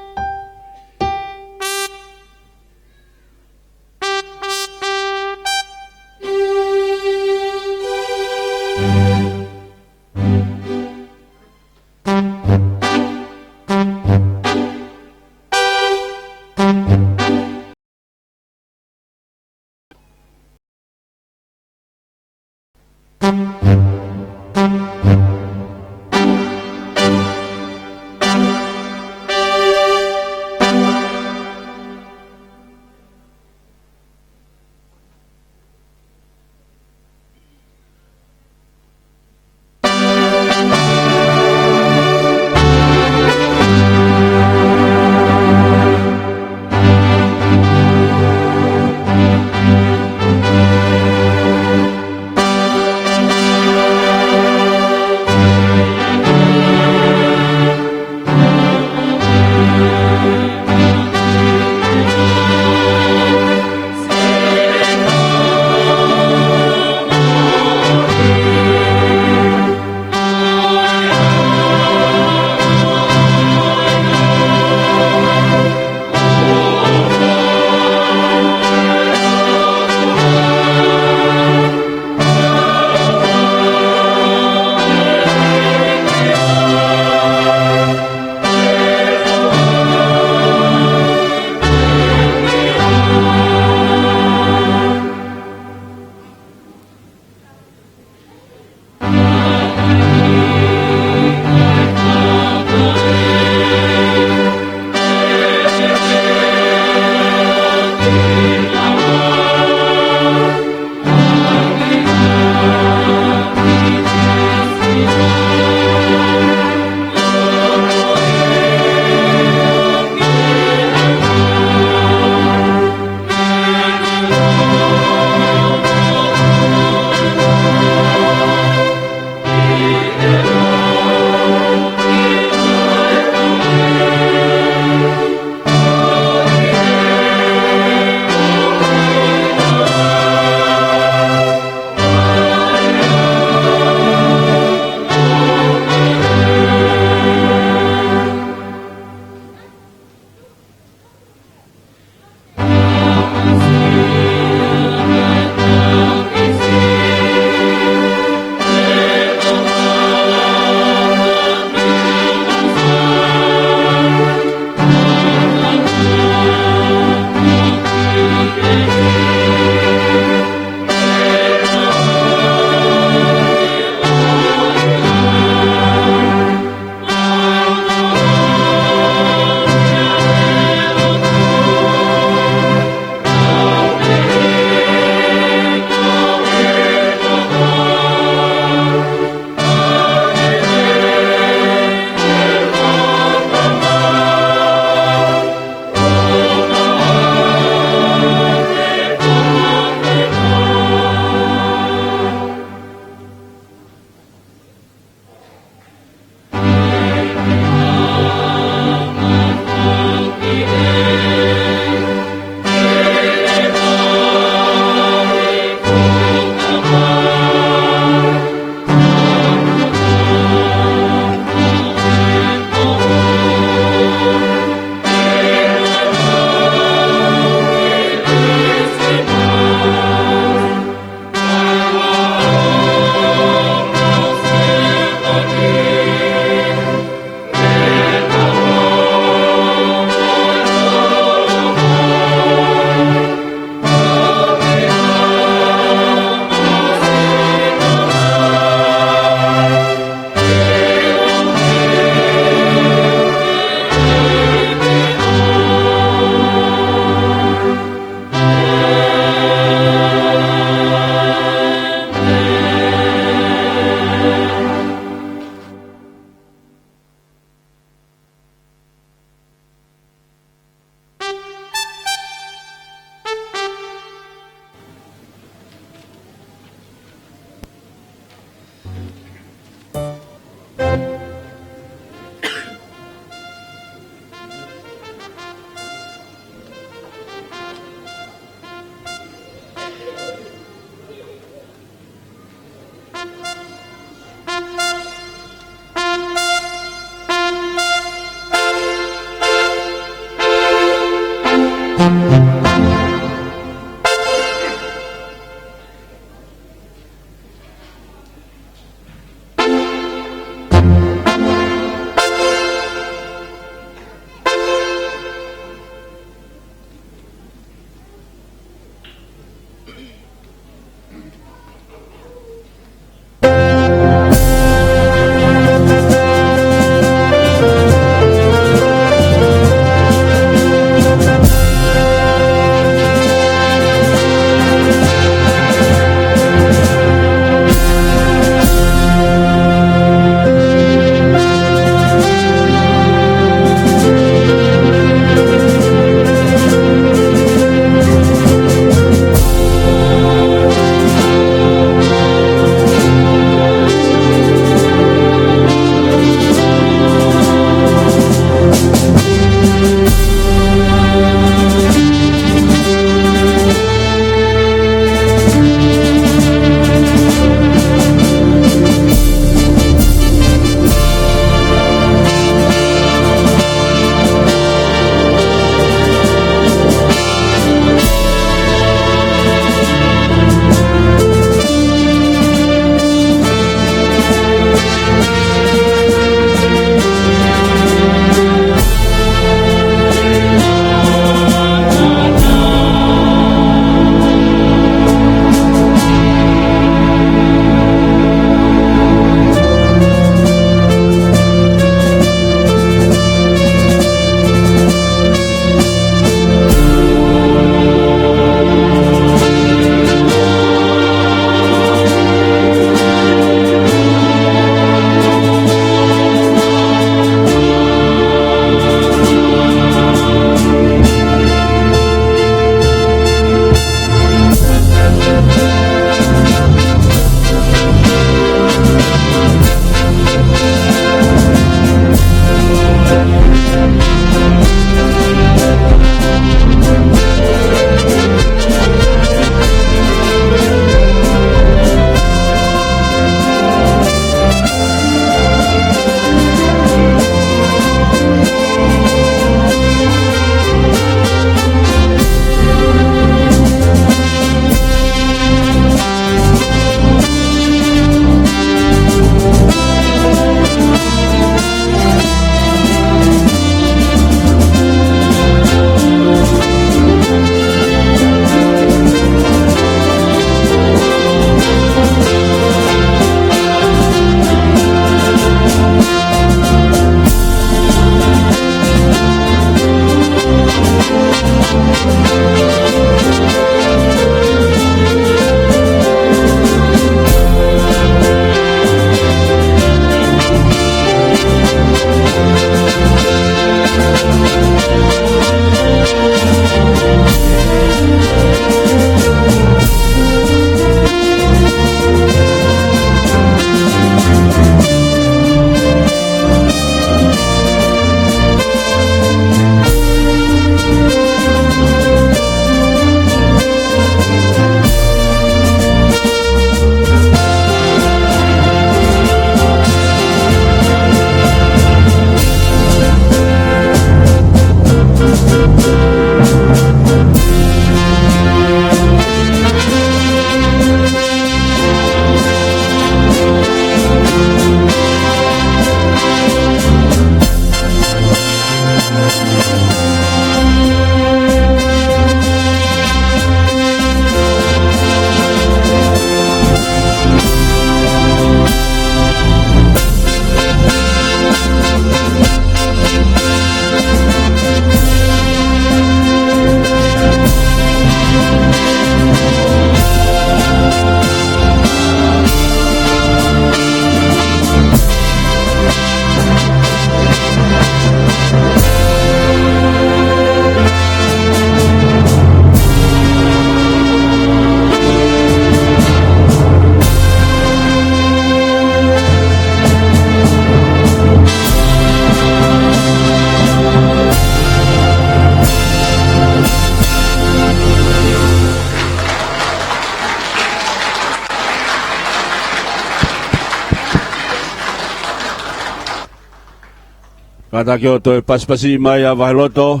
Kātaki ʻo toe pasipasi mai ʻa Vaheloto.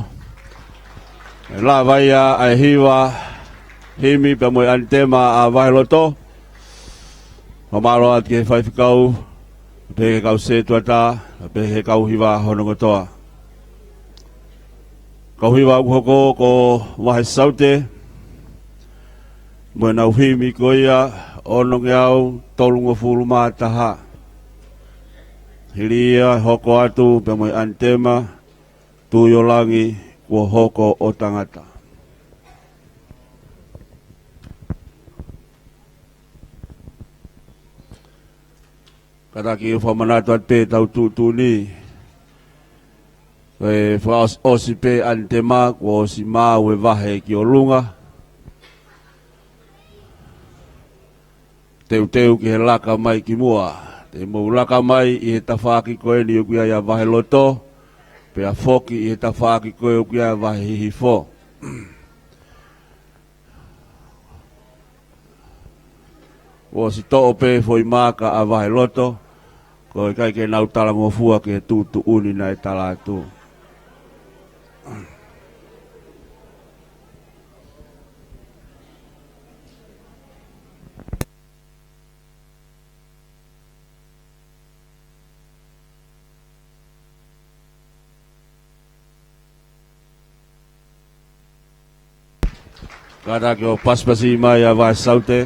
ʻE lava ia ʻa e hiva himi pea mo e ʻanitema ʻa Vaheloto. Fakamālō atu ki he faifekau, pehē ki he kau sētuata, pehē ki he kau hiva hono kotoa. Kau hiva ʻoku hoko ko Vahe Saute, mo ʻenau himi ko ia, onongeau tolungofulu mā taha. Hili ia hoko atu pea mo e ʻanitema, Tui ʻo Langi, Kuo Hoko ʻo Tangata. Kātaki ʻo fakamanatu atu pē ʻetau tuʻutuʻuni. Ko e fakaʻosi, ʻosi pē ʻanitema, kuo ʻosi maʻu e vahe ki ʻolunga. Teuteu ki he laka mai ki muʻa. Te mou laka mai ʻi he tafaʻaki ko eni ʻoku ʻi ai ʻa Vaheloto, pea foki ʻi he tafaʻaki ko ē ʻoku ʻi ai ʻa Vahehihifo. ʻOsi toʻo pē foʻi maaka ʻa Vaheloto, ko e ʻikai ke nau talangofua ki he tuʻutuʻuni naʻe tala atu. Kātaki ʻo pasipasi mai ʻa Vahe Saute.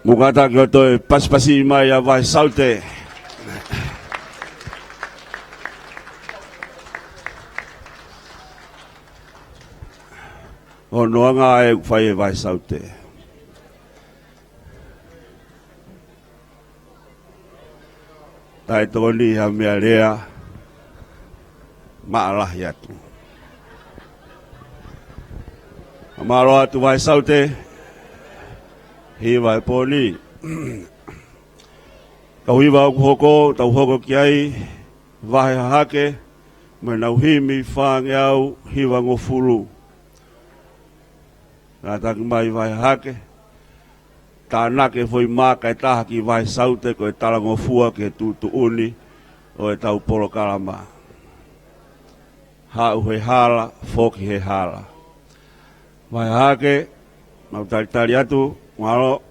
Mou kātaki ʻo toe pasipasi mai ʻa Vahesaute. Hono anga ʻoku fai ʻe Vahesaute. Taʻetokoni ha meʻalea, maʻalahi atu. Mālō atu Vahesaute, hiva e pō ni. Tau hiva ʻoku hoko, tau hoko ki ai, Vahe Hahake, mo ʻenau himi fāngeau hivangofulu. Ngātaki mai Vahe Hahake, tānaki e foʻi maaka ʻe taha ki Vahe Saute ko e talangofua ki he tuʻutuʻuni ʻo ʻetau polokalama. Haʻu he hala, foki he hala. Vahe Hahake, mau talitali atu, mālō.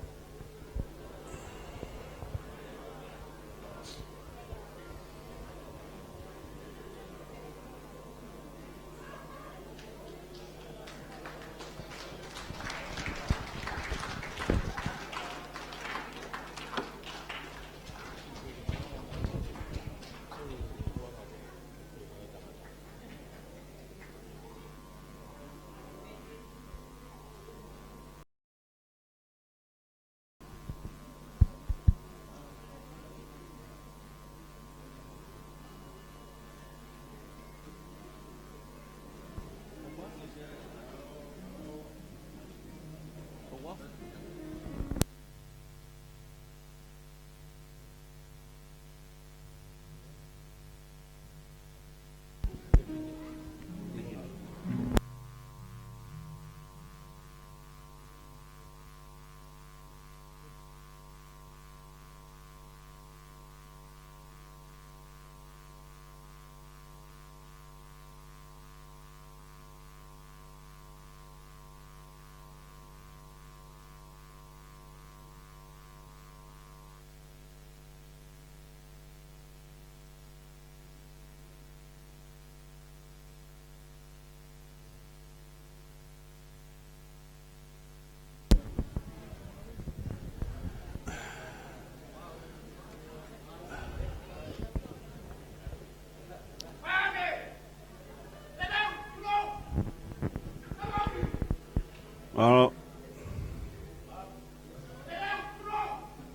Mālō.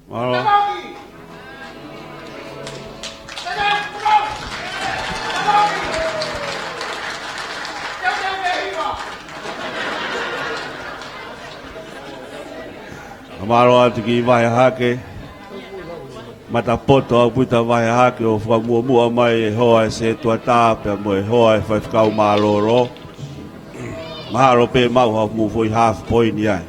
Mālō. Mālō atu ki Vahe Hahake. Matapoto ʻaupito Vahe Hahake ʻo fakamuʻomuʻa mai e hoa ʻa e setuata pea mo e hoa ʻa e faifekau mālōlō. Mahalo pē maʻu ha mou foʻi half point ai.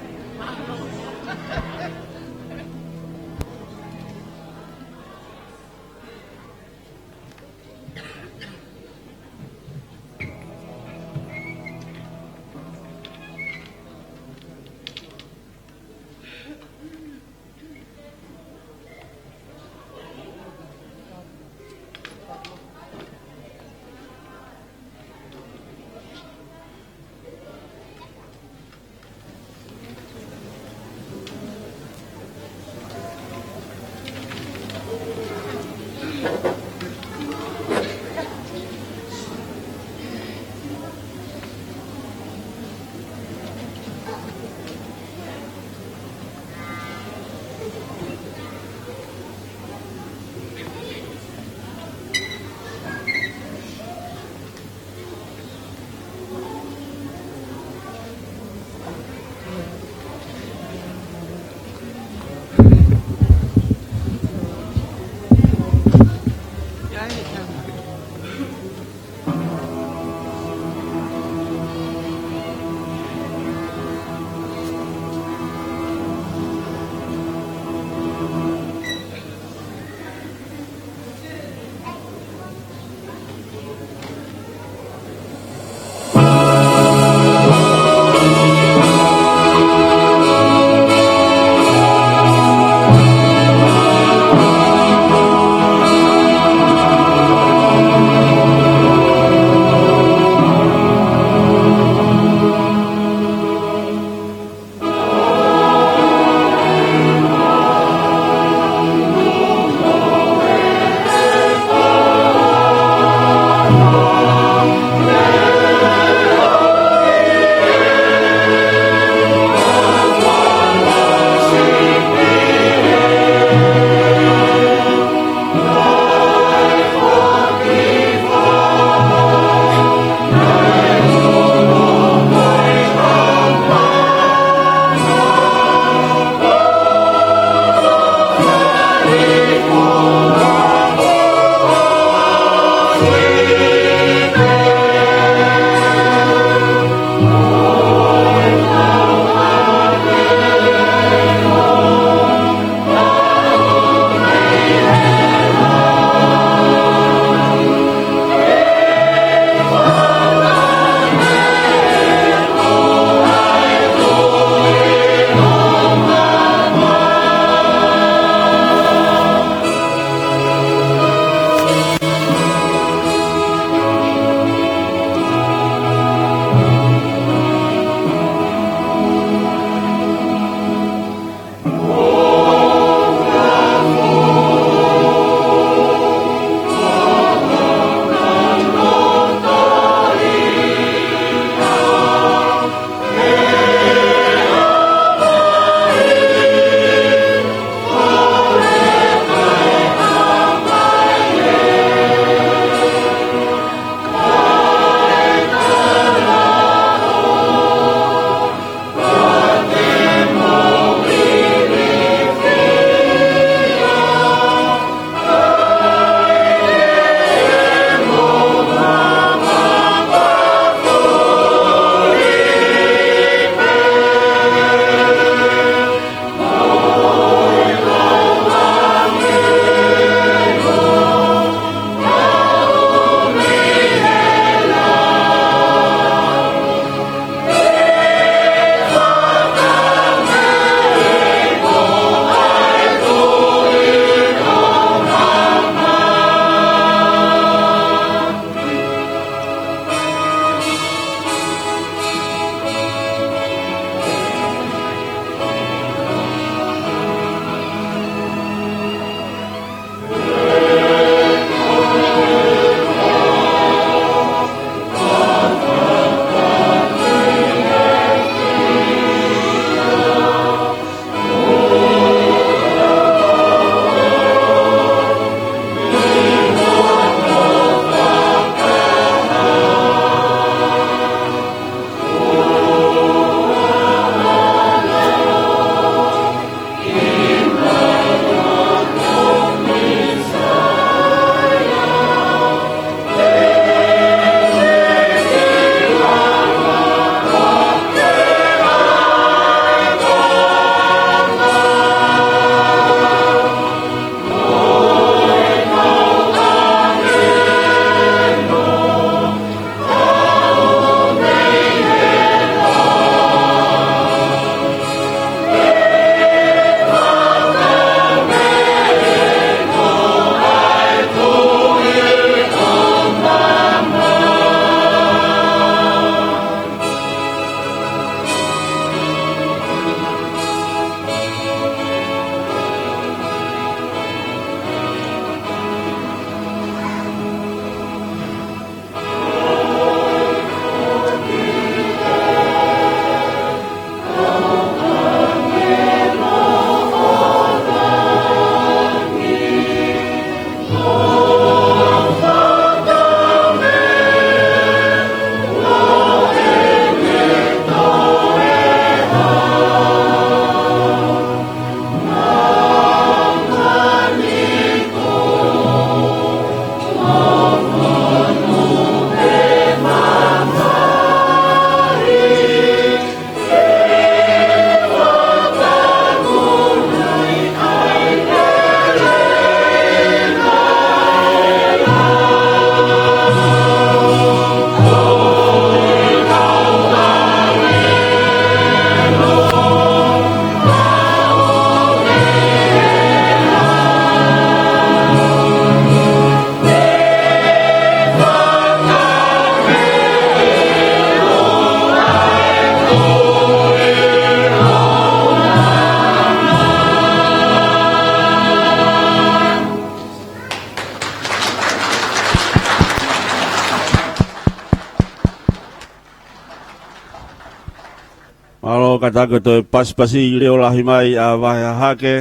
Kātaki ʻo toe pasipasi leʻo lahi mai ʻa Vahe Hahake.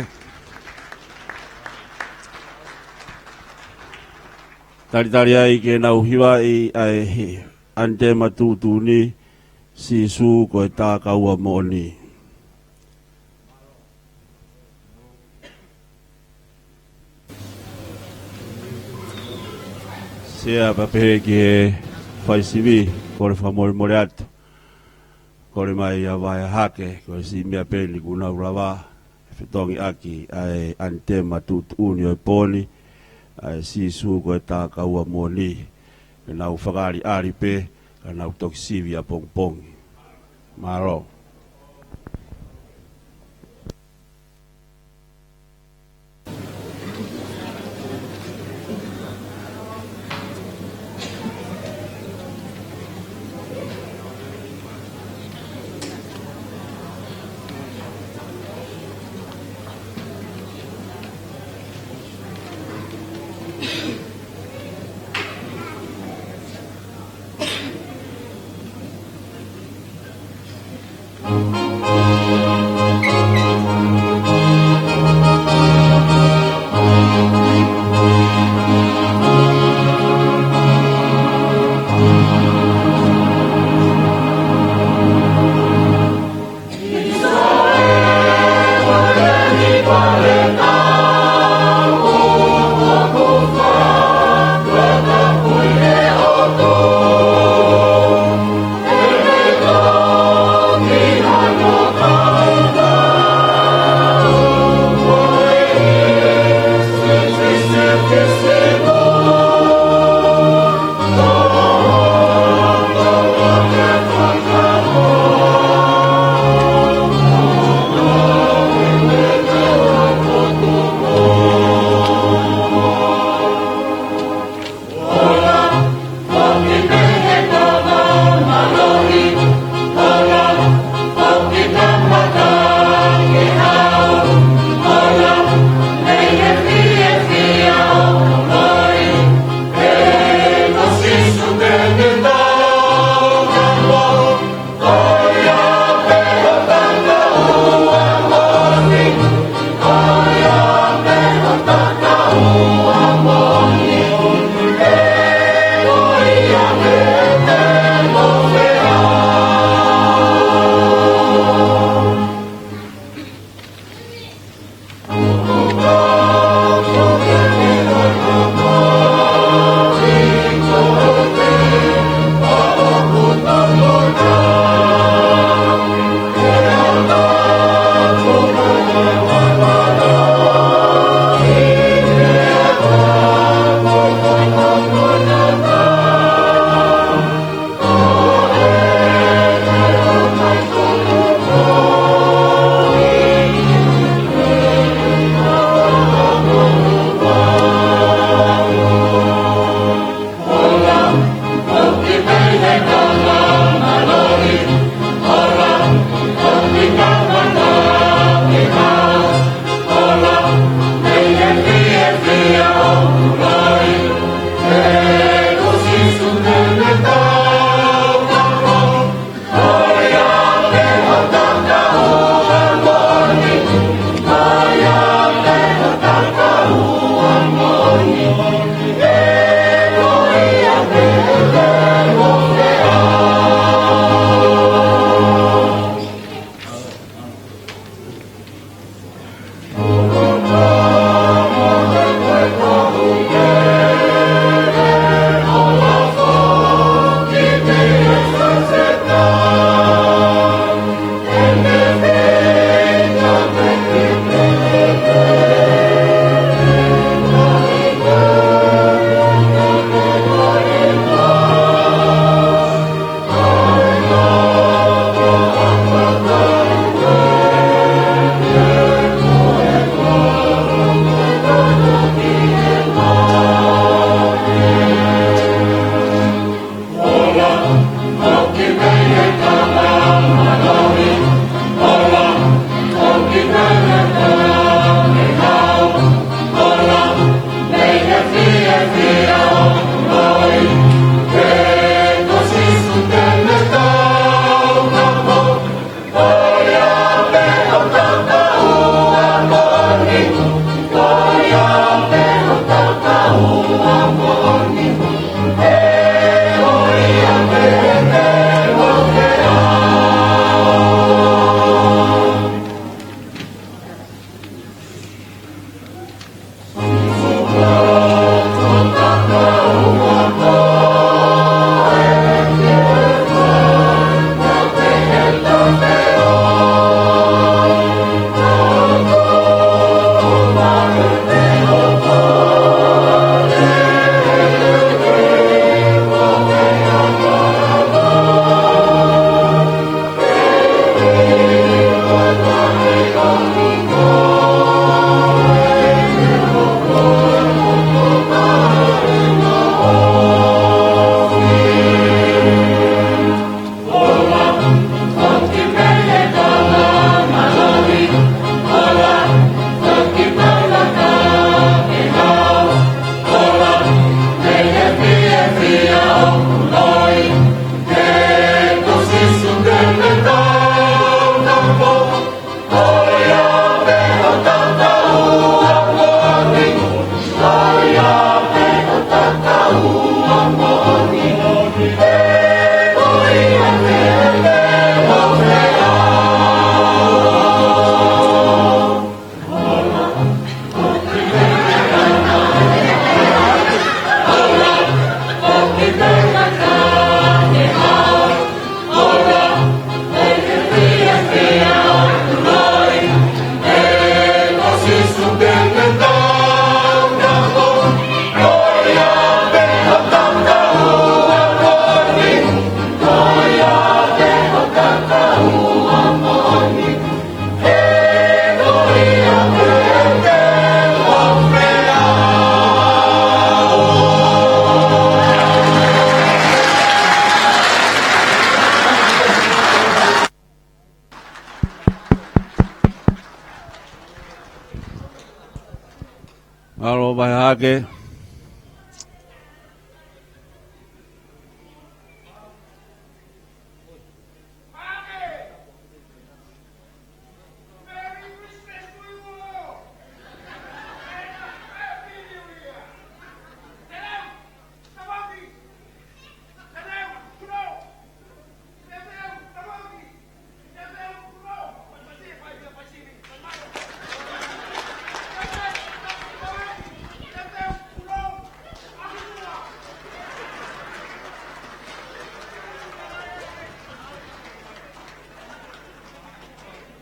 Talitali ai ke nau hivaʻi ʻa e antema tuʻutuʻuni, Sīsū ko e Takaua Moʻoni. Sea, pea pehē ki he faisivi, kole fakamolemole atu. Kole mai ʻa Vahe Hahake, ko e siʻi meʻa pē eni kuo nau lava, fetongi ʻaki ʻa e antema tuʻutuʻuni ʻo e pō ni, ʻa e Sīsū ko e Takaua Moʻoni. Ke nau fakaʻaliʻali pē, ka nau toki sivi ʻapongipongi. Mālō. Mālō Vahe Hahake.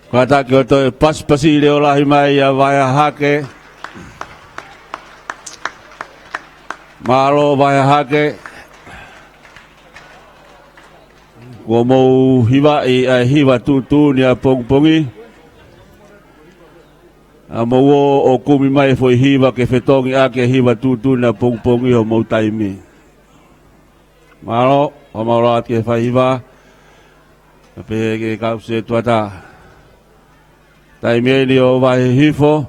Kātaki ʻo toe pasipasi leʻo lahi mai ʻa Vahe Hahake. Mālō Vahe Hahake. Kuo mou hivaʻi ʻa e hiva tuʻutuʻuni ʻapongipongi. ʻA mou ō ʻo kumi mai e foʻi hiva ke fetongi ʻaki e hiva tuʻutuʻuni ʻapongipongi homou taimi. Mālō, fakamālō atu ki he fai hiva. Pea pehē ki he kau sētuata. Taimi eni ʻo vahe hifo.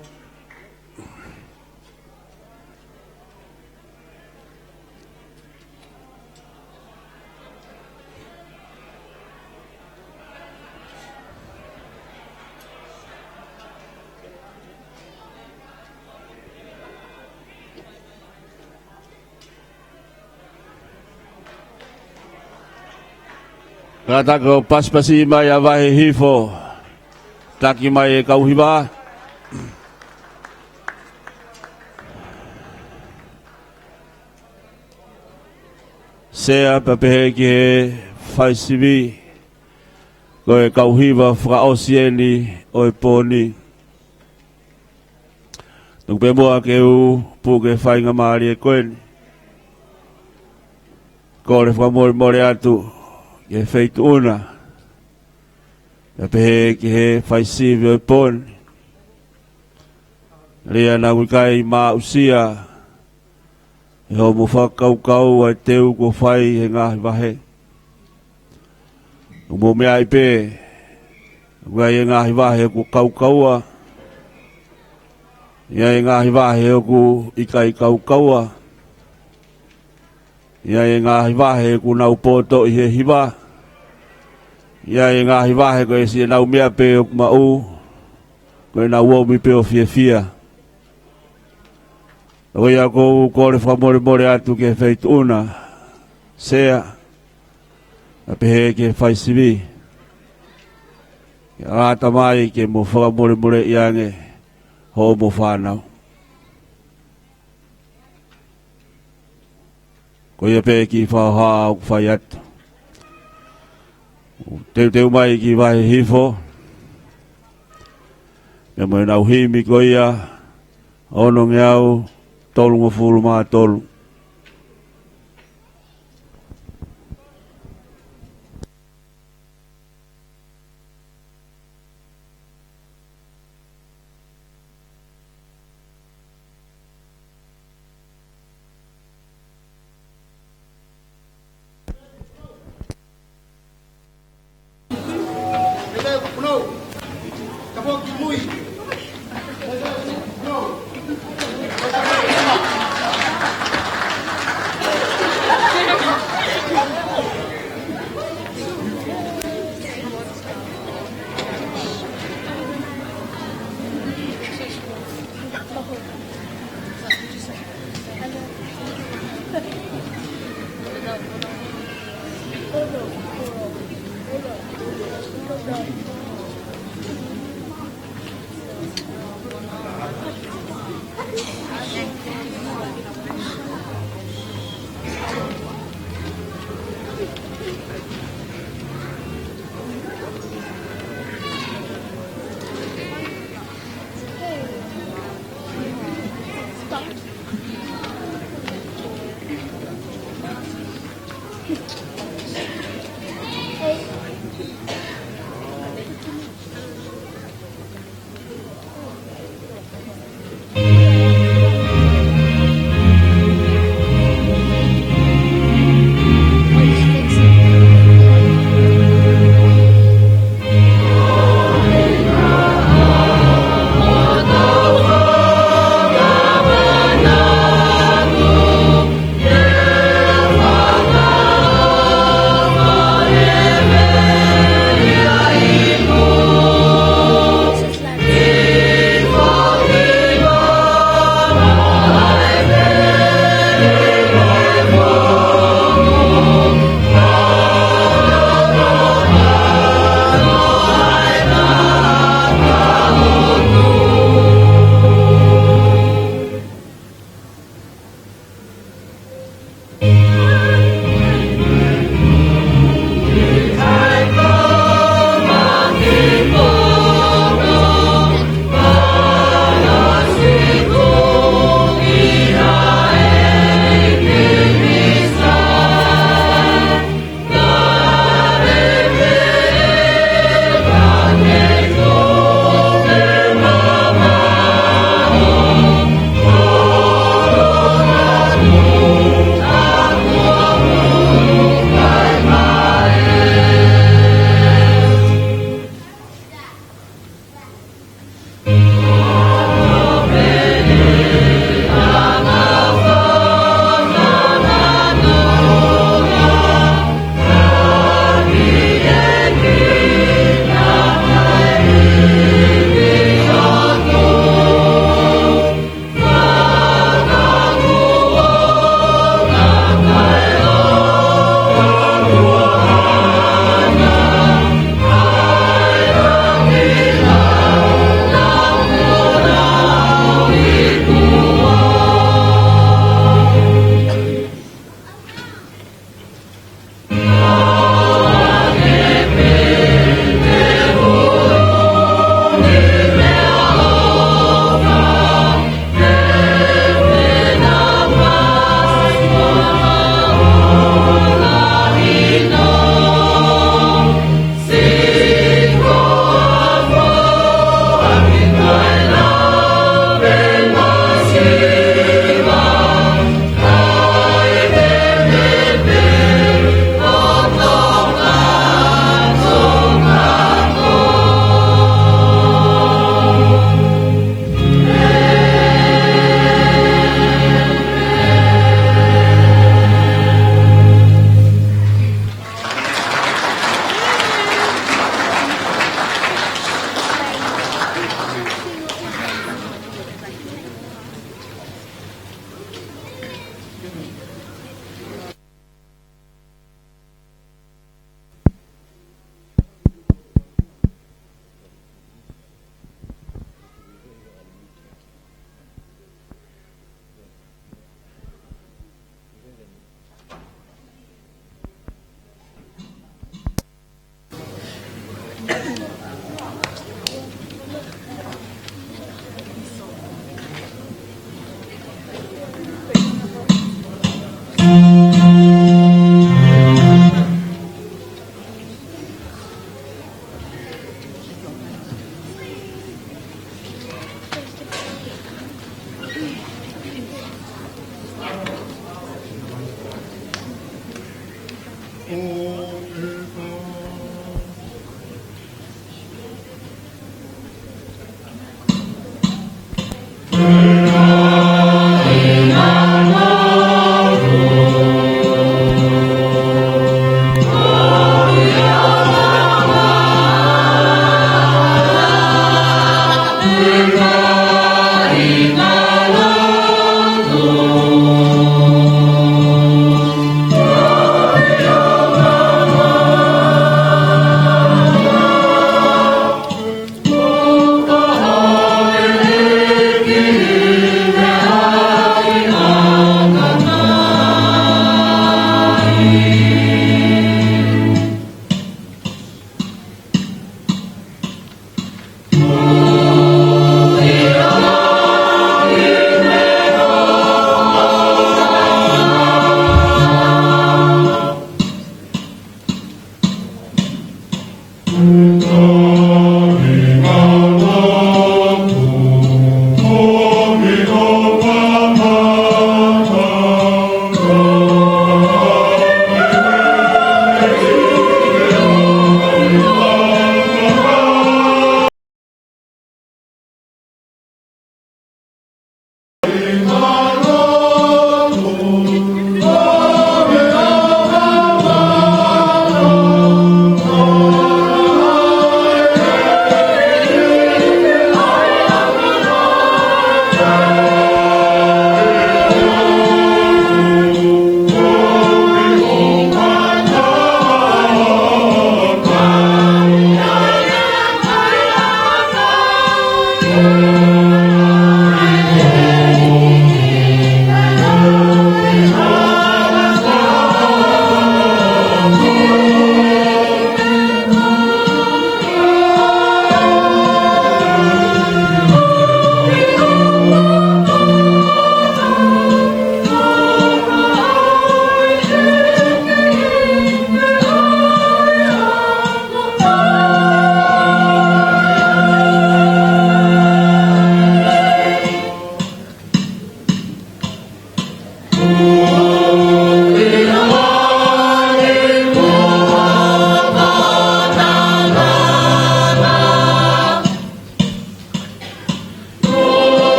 Kātaki ʻo pasipasi mai ʻa Vahe Hifo. Taki mai e kau hiva. Sea pea pehē ki he fai sivi. Ko e kau hiva fakaʻosi eni ʻo e pō ni. Tuku pē muʻa ke u puke faingamālie ko eni. Kole fakamolemole atu ki he feituʻu na. Pea pehē ki he fai sivi ʻo e pō ni. Lea naʻa ku ʻikai maʻusia ʻe hoʻomo fakakaukau ʻa e teu kuo fai he ngaahi vahe. ʻOku mou meaʻi pē, ʻoku ʻi ai e ngaahi vahe ʻoku kaukaua. ʻI ai e ngaahi vahe ʻoku ʻikai kaukaua. ʻI ai e ngaahi vahe ʻoku nau poto ʻi he hiva. ʻI ai e ngaahi vahe ko e siʻenau meʻa pē ʻoku maʻu, ko ʻenau omi pē ʻo fiefia. Ko ia ʻoku ou kole fakamolemole atu ki he Feituʻuna Sea, ʻa pehē ki he Faisivi, ke ʻatā mai ke mo fakamolemoleʻi ange hoʻomo fānau. Ko ia pē kiʻi fakahoha ʻoku fai atu. Teuteu mai ki Vahe Hihifo, pea mo ʻenau himi ko ia, onongeau tolungofulu mā tolu.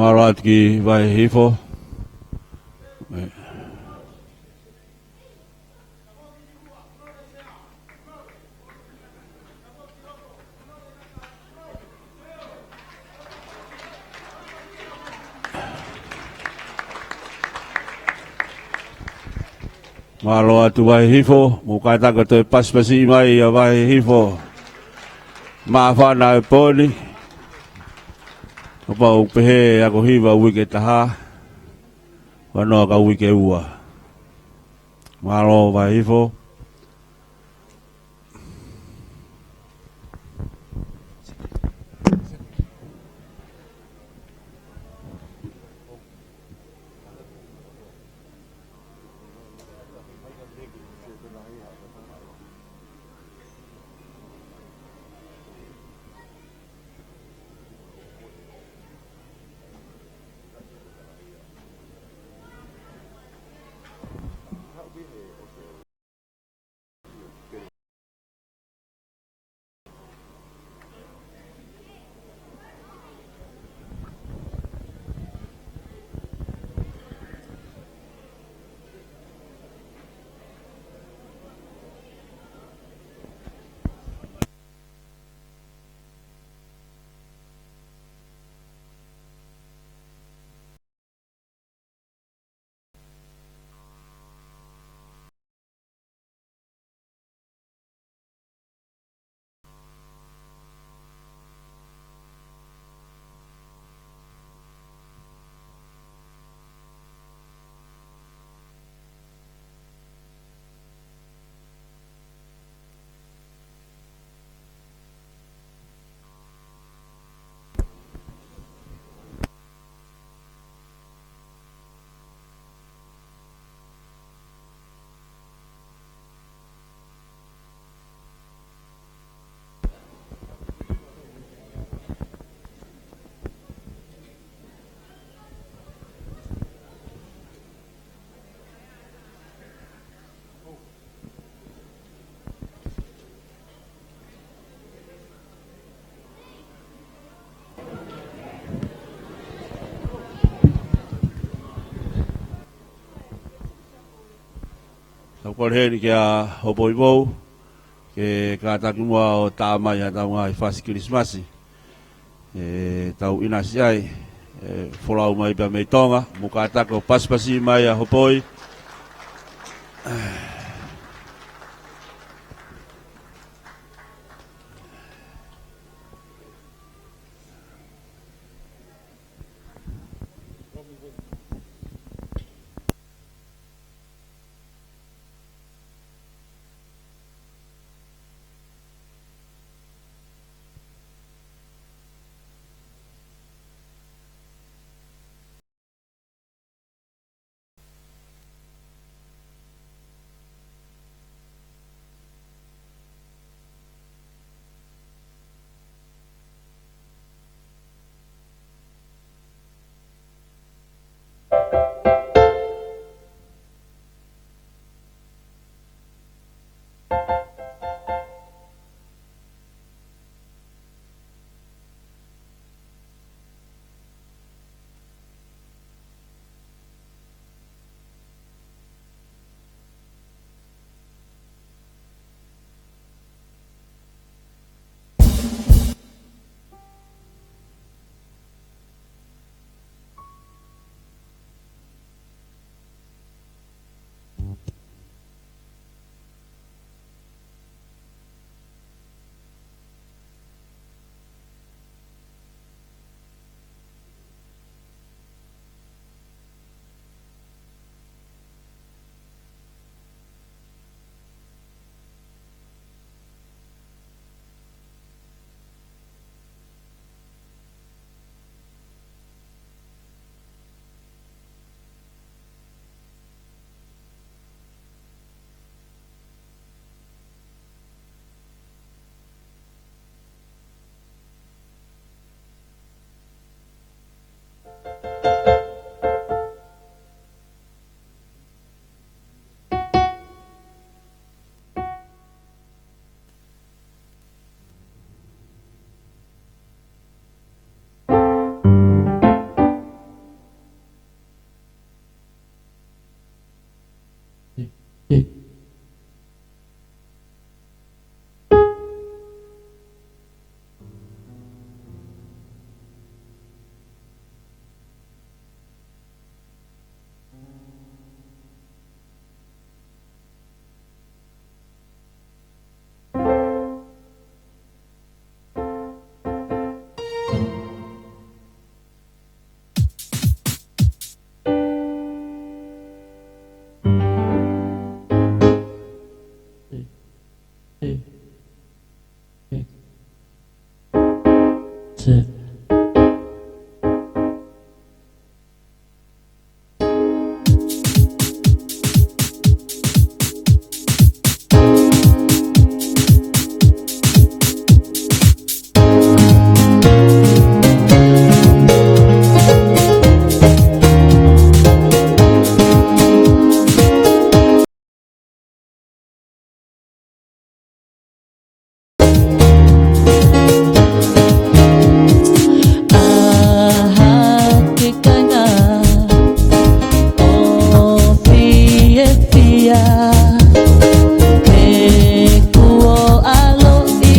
Mālō atu ki Vaihihifo. Mālō atu Vaihihifo, mou kātaki toe pasipasi mai ʻa Vaihihifo. Māfana e pō ni. Kapau pehē ako hiva uike taha. Vanoa ka uike ua. Mālō Vaihihifo. Tau kole heni kia Hopoivou, ke kātaki muʻa ʻo tā mai ʻa e tau ngaahi fasi Kilisimasi. ʻE tau ʻinasi ai, ʻe folau mai pea mei Tonga, mou kātaki ʻo pasipasi mai ʻa Hopoi. ʻA e kāinga ʻo fiefia, he kuo ʻaloʻi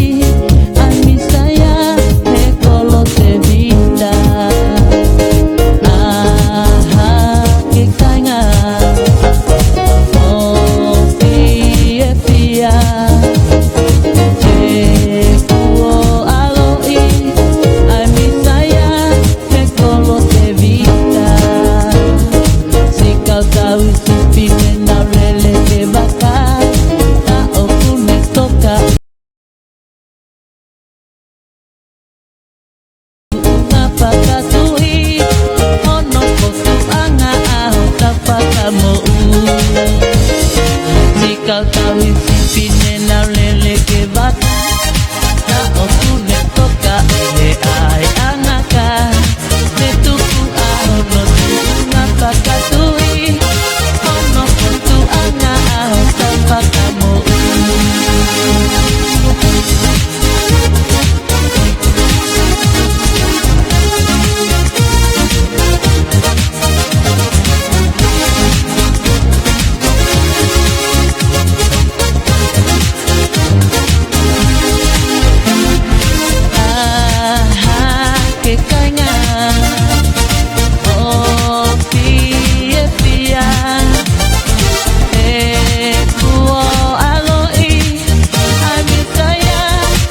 ʻa e Mīsaia he kolo Tēvita. ʻA e kāinga ʻo fiefia, he kuo ʻaloʻi ʻa e Mīsaia he kolo Tēvita. Siʻi kau tauhi sipi naʻa nau lele ki he vaka, naʻa ʻoku ne toka tuʻunga fakatuʻi, hono potuʻanga ʻa hota fakamoʻui. Siʻi kau tauhi sipi naʻa nau lele ki he vaka, naʻa ʻoku ne toka ʻi he ʻaiʻanga ka, ne tuku ʻa hono tuʻunga fakatuʻi, hono potuʻanga ʻa hota fakamoʻui. ʻA e kāinga ʻo fiefia, he kuo ʻaloʻi ʻa e Mīsaia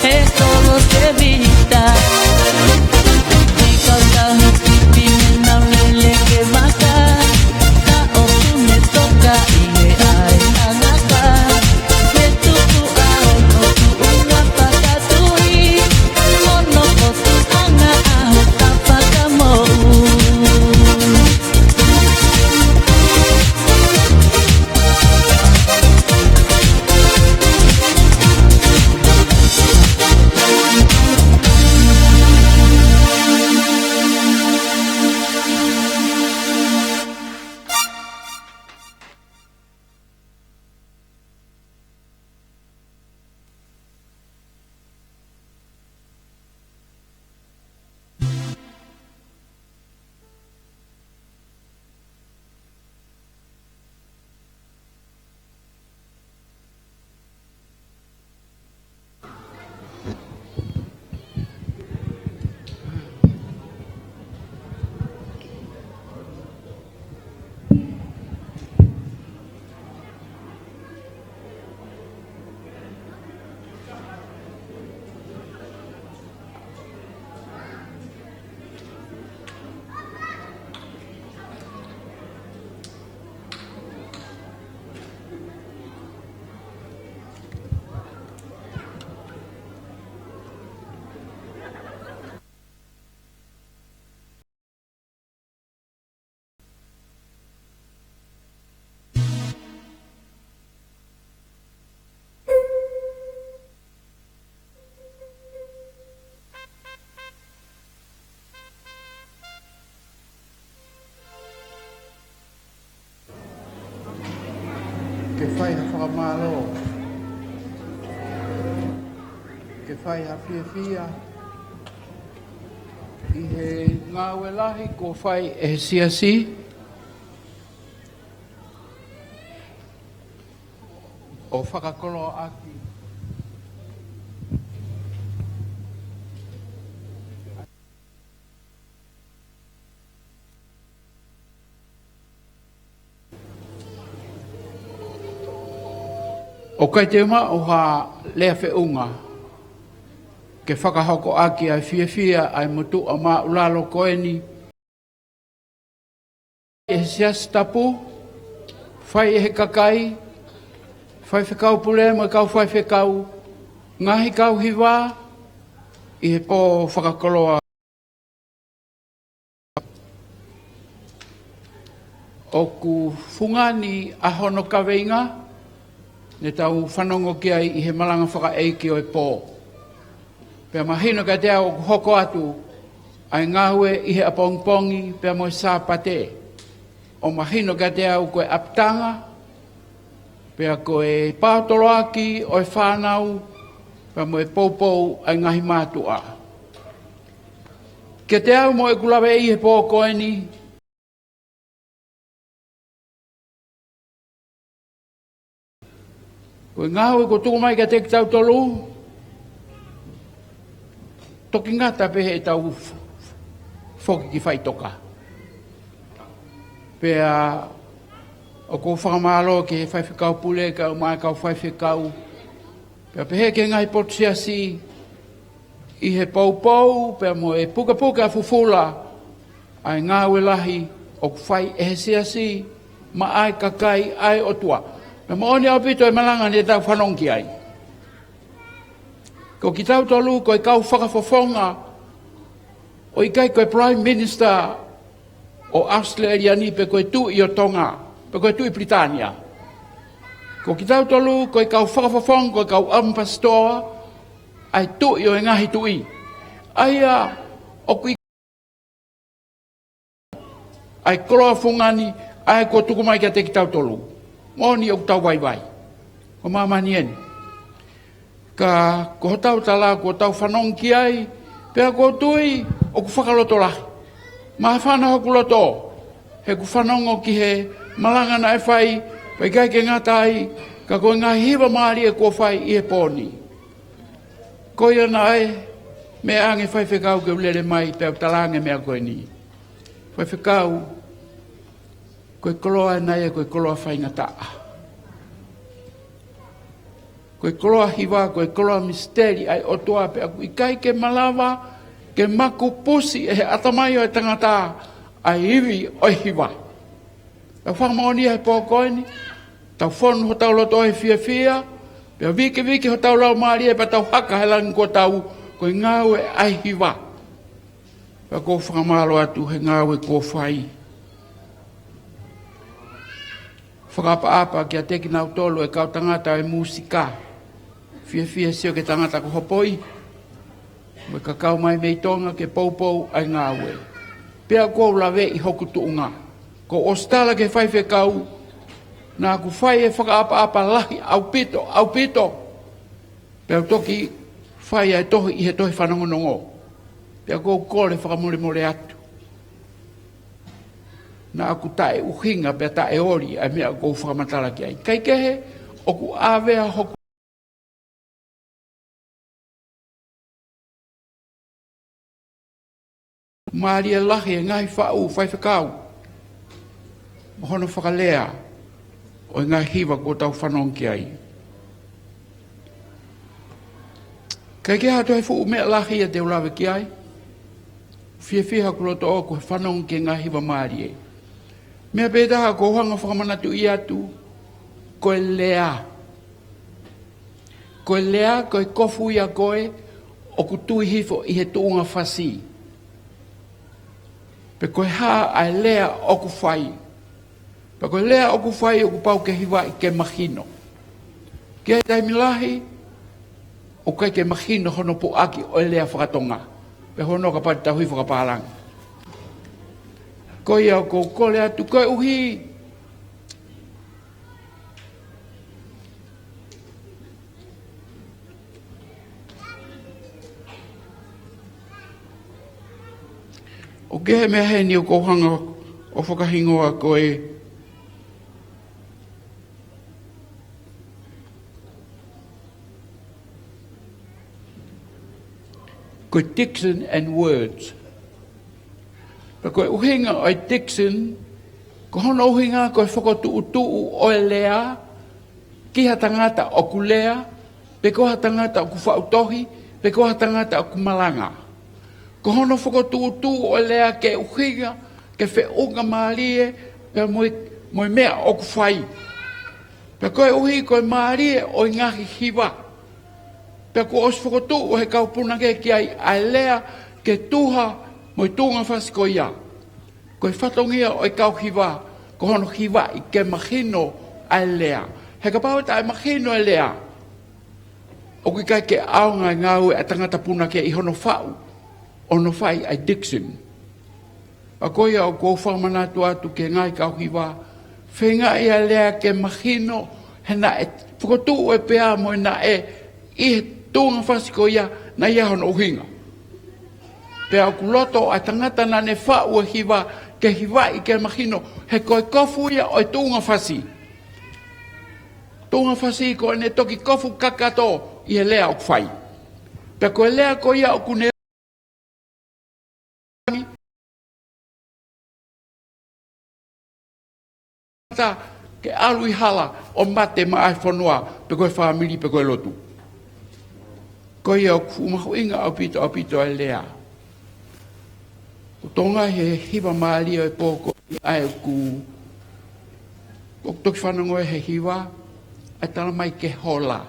he kolo Tēvita. Siʻi kau tauhi sipi naʻa nau lele ki he vaka, naʻa ʻoku ne toka ʻi he ʻaiʻanga ka, ne tuku ʻa hono tuʻunga fakatuʻi, hono potuʻanga ʻa hota fakamoʻui. Ke fai ha fakamālō. Ke fai ha fiefia ʻi he ngāue lahi kuo fai ʻe he siasi. ʻo fakakoloaʻaki. ʻOku ʻikai te u maʻu ha lea feʻunga ke fakahokoʻaki ʻa e fiefia ʻa e motuʻa māʻulalo ko eni, ʻe he Siasi Tapu, fai ʻe he kakai, faifekau pule mo e kau faifekau, ngaahi kau hiva, ʻi he pō fakakoloa. ʻOku fungani ʻa hono kaveinga, ne tau fanongo ki ai ʻi he malanga fakaʻeiki ʻo e pō. Pea mahino kiate au ʻoku hoko atu ʻa e ngāue ʻi he ʻapongipongi pea mo e Sāpate. ʻO mahino kiate au ko e ʻapitanga, pea ko e paotoloaki ʻo e fānau, pea mo e poupou ʻa e ngaahi mātuʻa. Kiate au mo ʻeku lave ʻi he pō ko eni, ko e ngāue kuo tuku mai kiate kitautolu, toki ngata pē heʻetau f-, foki ki faʻitoka. Pea ʻoku ou fakamālō ki he faifekau pule, kau mai kau faifekau. Pea pehē ki he ngaahi potu siasi, ʻi he poupou, pea mo e pukepuke ʻa fufula, ʻa e ngāue lahi ʻoku fai ʻe he siasi, maʻa e kakai ʻa e ʻOtua. Pea moʻoni ʻaupito e malanga ne tau fanongo ki ai. Ko kitautolu, ko e kau fakafofonga, ʻo ʻikai ko e Prime Minister ʻo ʻAositelēlia ni pe ko e Tuʻi ʻo Tonga, pe ko e Tuʻi Pilitānia. Ko kitautolu, ko e kau fakafofonga, ko e kau ʻamipasitoa, ʻa e Tuʻi ʻo e ngaahi tuʻi. ʻA ia, ʻoku ʻi-, ʻa e koloa fungani, ʻa ia kuo tuku mai kiate kitautolu. Moʻoni ʻoku tau vaivai. Ko māmani eni. Ka ko hotau tala kuo tau fanongo ki ai, pea ʻoku ou tui ʻoku fakalotolahi. Māfana hoku loto, heʻeku fanongo ki he malanga naʻe fai, pea ʻikai ke ngata ai, ka ko e ngaahi hiva mālie kuo fai ʻi he pō ni. Ko ia naʻe meʻa ange faifekau ke u lele mai, pea u talaange meʻa ko eni. Faifekau, ko e koloa ena ia, ko e koloa faingataʻa. Ko e koloa hiva, ko e koloa misiteli ʻa e ʻOtua, pea ʻoku ʻikai ke malava ke makupusi ʻe he ʻatamai ʻo e tangata ʻa e ivi ʻo e hiva. Tau fakamoʻoni he pō ko eni, tau fonu hotau loto he fiefia, pea vikiviki hotau laumālie pea tau haka he langi kuo tau, ko e ngāue ʻa e hiva. Pea ʻoku ou fakamālō atu he ngāue kuo fai. Fakaʻapaʻapa kiate kinautolu e kau tangata e mūsika. Fiefia sio ki he tangata ko Hopoi. Mo e kakai mai mei Tonga ke poupou ʻa e ngāue. Pea ʻoku ou lave ʻi hoku tuʻunga. Kuo u ʻosi tala ki he faifekau, naʻa ku fai e fakaʻapaʻapa lahi ʻaupito, ʻaupito. Pea u toki fai ʻa e tohi ʻi he tohi fanongonongo. Pea ʻoku ou kole fakamolemole atu. Naʻa ku taʻeʻuhinga pea taʻeoli ʻa e meʻa ʻoku ou fakamatala ki ai. Kae kehe, ʻoku ʻavea hoku mālie lahi e ngaahi faʻu faifekau mo hono fakalea ʻo e ngaahi hiva kuo tau fanongo ki ai. Kae kehe, ʻoku toe fuʻu meʻa lahi ia te u lave ki ai. Fiefia hoku loto ʻoku ou fanongo ki he ngaahi hiva mālie. Meʻa pē taha ʻoku ou hanga ʻo fakamanatuʻi atu, ko e lea. Ko e lea, ko e kofu ia ko ē ʻoku tui hifo ʻi he tuʻunga fasi. Pe ko e hā ʻa e lea ʻoku fai. Pe ko e lea ʻoku fai ʻoku pau ke hivaʻi ke mahino. Ki he taimi lahi, ʻoku ʻikai ke mahino hono puʻaki ʻo e lea fakatonga. Pe hono kapau te tau hifo fakapālangi. Ko ia ʻoku ou kole atu koeʻuhi ʻoku ʻi ai e meʻa heni ʻoku ou hanga ʻo fakahingoa ko e, Ko e diction and words. Pea ko e ʻuhinga ʻo e diction, ko hono ʻuhinga ko e fokotuʻutuʻu ʻo e lea ki ha tangata ʻoku lea, pe ko ha tangata ʻoku faʻu tohi, pe ko ha tangata ʻoku malanga. Ko hono fokotuʻutuʻu ʻo e lea ke ʻuhinga, ke feʻunga mālie, pea mo e, mo e meʻa ʻoku fai. Pea koeʻuhi ko e mālie ʻo e ngaahi hiva. Pea kuo ʻosi fokotuʻu ʻe he kau punake ki ai ʻa e lea ke tuha mo e tuʻunga fasi ko ia. Ko e fatongia ʻo e kau hiva, ko hono hivaʻi ke mahino ʻa e lea. He kapau ʻe taʻemahino e lea, ʻoku ʻikai ke ʻaonga e ngāue ʻa e tangata punake ʻi hono faʻu, ʻo hono fai ʻa e diction. Pea ko ia ʻoku ou fakamanatu atu ki he ngaahi kau hiva, feingaʻi ʻa e lea ke mahino, he naʻe fokotuʻu ʻe pea mo e naʻe ʻi he tuʻunga fasi ko ia naʻe ʻi ai hono ʻuhinga. Pea ʻoku loto ʻa e tangata naʻa ne faʻu e hiva ke hivaʻi ke mahino, he ko e kofu ia ʻo e tuʻunga fasi. Tuʻunga fasi ko ʻene toki kofu kakato ʻi he lea ʻoku fai. Pea ko e lea ko ia ʻoku ne ta ke ʻalu ʻi hala ʻo mate maʻa e fonua, pe ko e fāmili, pe ko e lotu. Ko ia ʻoku fuʻu mahuʻinga ʻaupito, ʻaupito ʻa e lea. ʻOku tokangaʻi he hiva mālie ʻo e pō ko ia ʻa e ʻoku, ʻoku toki fanongo he hiva, ʻa e tala mai ke hola.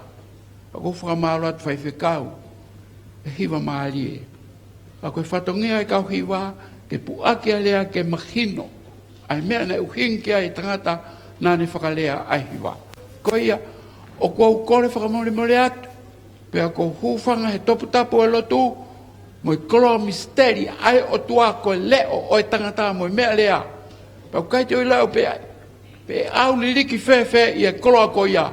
ʻOku ou fakamālō atu faifekau, he hiva mālie. Pea ko e fatongia ʻa e kau hiva, ke puʻaki ʻa e lea ke mahino ʻa e meʻa naʻe ʻuhinga ki ai e tangata naʻa ne fakalea ʻa e hiva. Ko ia, ʻoku ou kole fakamolemole atu, pea ʻoku ou hūfanga he toputapu ʻo e lotu, mo e koloa misiteli ʻa e ʻOtua ko e leʻo ʻo e tangata mo e meʻalea. Pea ʻoku ʻikai te u ʻilo pe, pe ʻe ʻauliliki fēfē ʻi he koloa ko ia.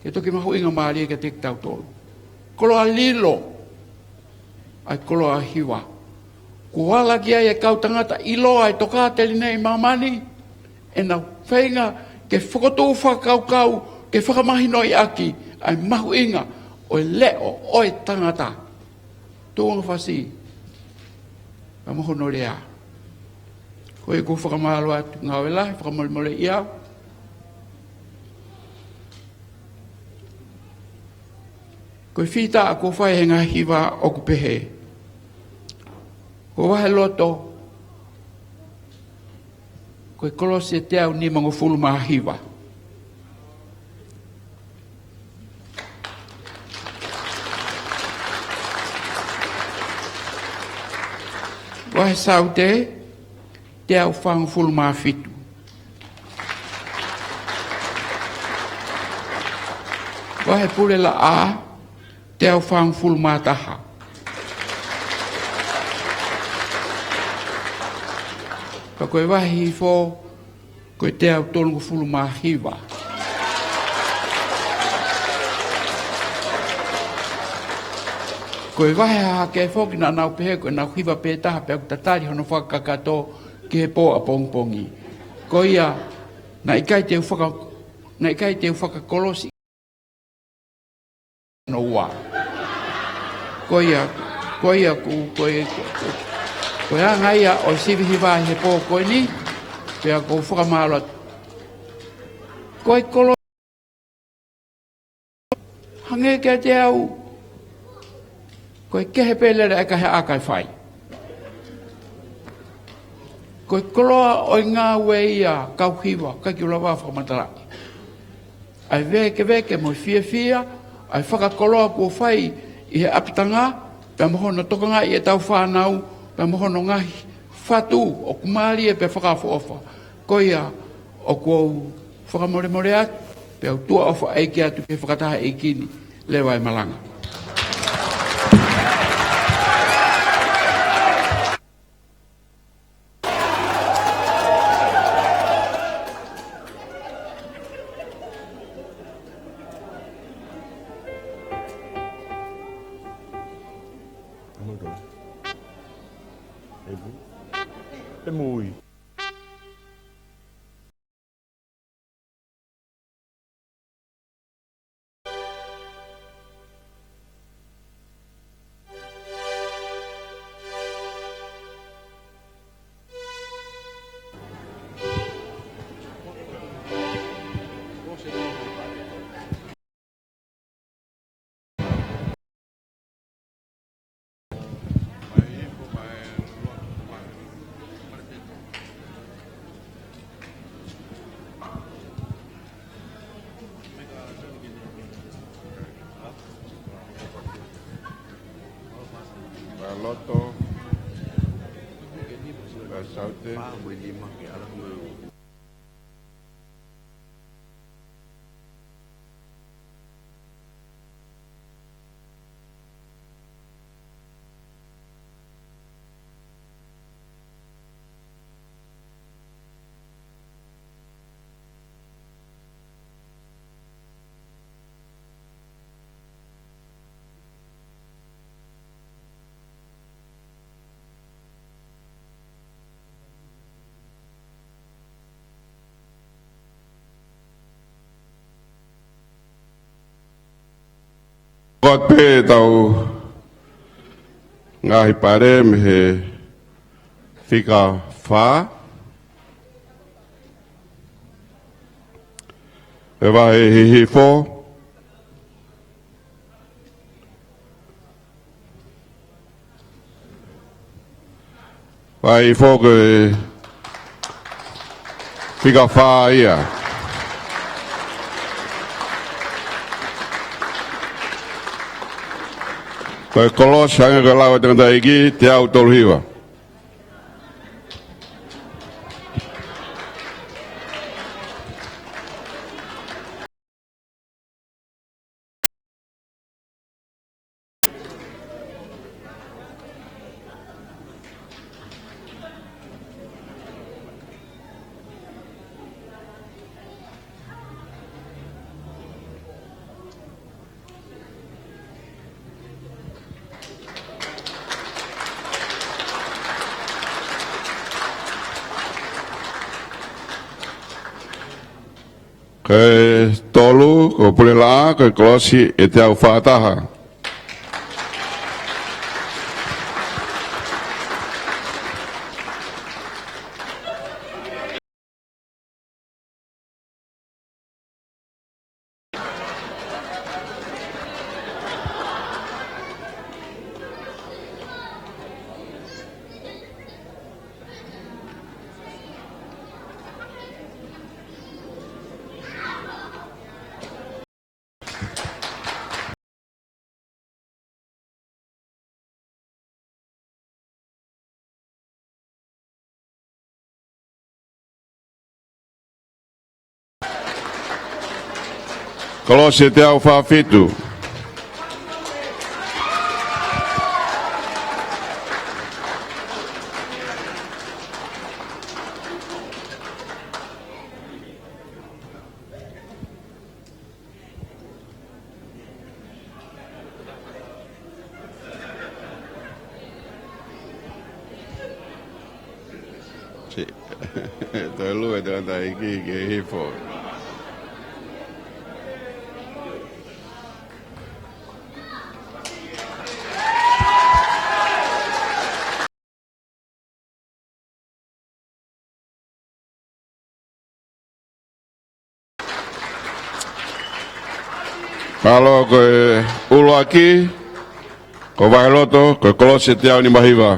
Ke toki mahuʻinga mālie kiate kitautolu. Koloa lilo, ʻa e koloa hiva. Kuo ala ki ai e kau tangata ʻiloa ʻa e tokāteline ʻi māmani, ʻenau feinga ke fokotuʻu fakakaukau, ke fakamahinoʻi ʻaki ʻa e mahuʻinga ʻo e leʻo ʻo e tangata. Tuʻunga fasi, pea mo hono lea. Ko ia ʻoku ou fakamālō atu, ngāue lahi, fakamolemoleʻi au. Ko e fita ʻoku ou fai he ngaahi hiva ʻoku pehē. Ko e vahe loto, ko e kolosi ʻe teau nimangofulu mā hiva. Vahe saute, teau fāngofulu mā fitu. Vahe pule laʻā, teau fāngofulu mā taha. Pea ko e vahe hihifo, ko e teau tolungofulu mā hiva. Ko e vahe hahake foki naʻa nau pehē ko ʻenau hiva pē taha pea ʻoku tatali hono fakakakato ki he pō ʻapongipongi. Ko ia, naʻe ʻikai te u faka-, naʻe ʻikai te u fakakolosi hono ua. Ko ia, ko ia ʻoku, ko e, ko, ko, ko e anga ia ʻo e sivi hiva ʻi he pō ko eni, pea ʻoku ou fakamālō atu. Ko e kolo-, hangē kiate au, ko e kehe pē lele ʻa e kahe ʻaka ʻe fai. Ko e koloa ʻo e ngāue ia kau hiva, ʻikai ke u lava fakamatalaʻi. ʻA e vēkeveke mo e fiefia, ʻa e fakakoloa kuo fai ʻi he ʻapitanga, pea mo hono tokangaʻi ʻetau fānau, pea mo hono ngaahi fatu ʻoku mālie pea fakaʻofoʻofa. Ko ia ʻoku ou fakamolemole atu, pea u tuʻa ʻofa ʻeiki atu ki he fakataha ʻeiki ni, leva e malanga. Hold on. Hey, boo. Hey, Mui. Loto, Saute. Ko e pē ʻetau ngaahi pale mei he fika fā. ʻE vahe hihifo. Vahe hihifo ko e fika fā ia. Ko e kolosi hangē ko e lau ʻa e tangataʻeiki, teau tolu hiva. Ko e tolu, ko Pulelaʻā, ko e kolosi ʻe teau fā taha. Kolosi ʻe teau fā fitu. Toe lue e tangataʻeiki ke hifo. Mālō, ko e ʻuluaki, ko Vaheloto, ko e kolosi ʻe teau nima hiva.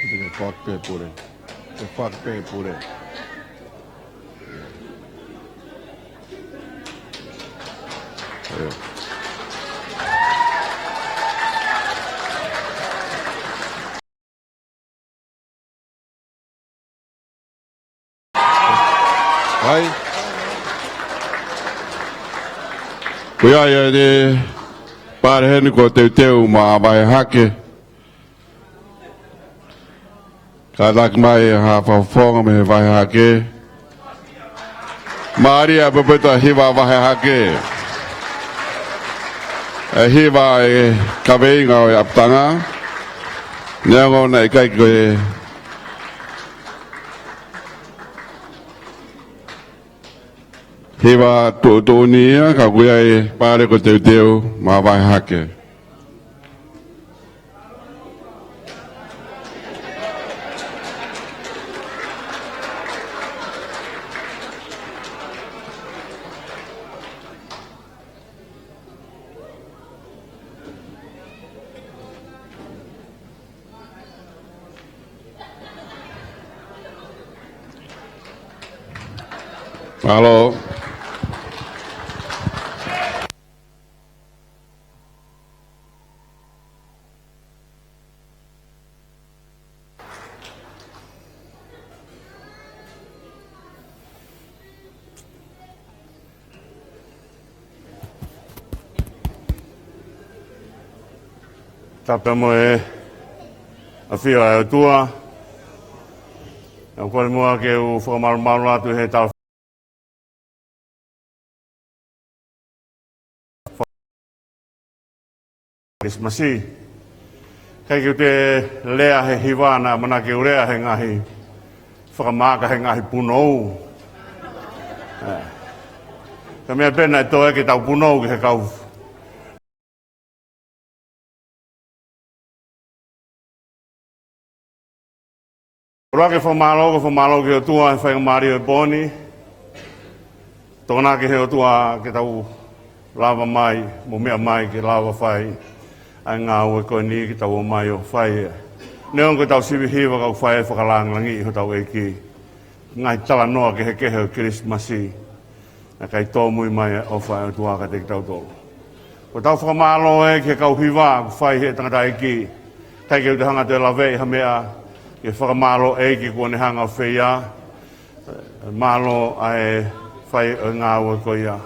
Ke fak pē pule. Ke fak pē pule. Hai. Ko ia ia ʻe pale heni ko e teuteu maʻa Vahe Hake. Kātaki mai ha fakafofonga mei he Vahe Hake. Mālie ʻaupito e hiva Vahe Hake. ʻE hiva e kaveinga ʻo e ʻapitanga. Neongo naʻe ʻikai ko e hiva tuʻutuʻuni ia, ka ko ia ʻe pale ko e teuteu maʻa Vahe Hake. Mālō. Tapu mo e ʻafio ʻa e ʻOtua. ʻOku ou kole muʻa ke u fakamalumalu atu he tau Kilisimasi. ʻIkai ke u toe lea he hiva naʻa mana ke u lea he ngaahi fakamaaka he ngaahi punou. Ē. Ka meʻa pē naʻe toe ke tau punou ki he kau. ʻOua ke fakamālō, ke fakamālō ki he ʻOtua he faingamālie ʻo e pō ni. Tokonaki he ʻOtua ke tau lava mai, mo meʻa mai ke lava fai ʻa e ngāue ko eni ke tau ō mai ʻo fai ē. Neongo ʻetau sivi hiva ka ʻoku fai e fakalāngilangiʻi hotau ʻEiki. Ngaahi talanoa kehekehe ʻo e Kilisimasi. Naʻe ʻikai tōmui mai e ʻofa ʻa e ʻOtua kiate kitautolu. Ko ʻetau fakamālō ē ki he kau hiva ʻoku fai he tangataʻeiki. ʻIkai ke u toe hanga ʻo toe laveʻi ha meʻa, ke fakamālō ʻEiki kuo ne hanga ʻo feia. Mālō ʻa e fai ʻo e ngāue ko ia.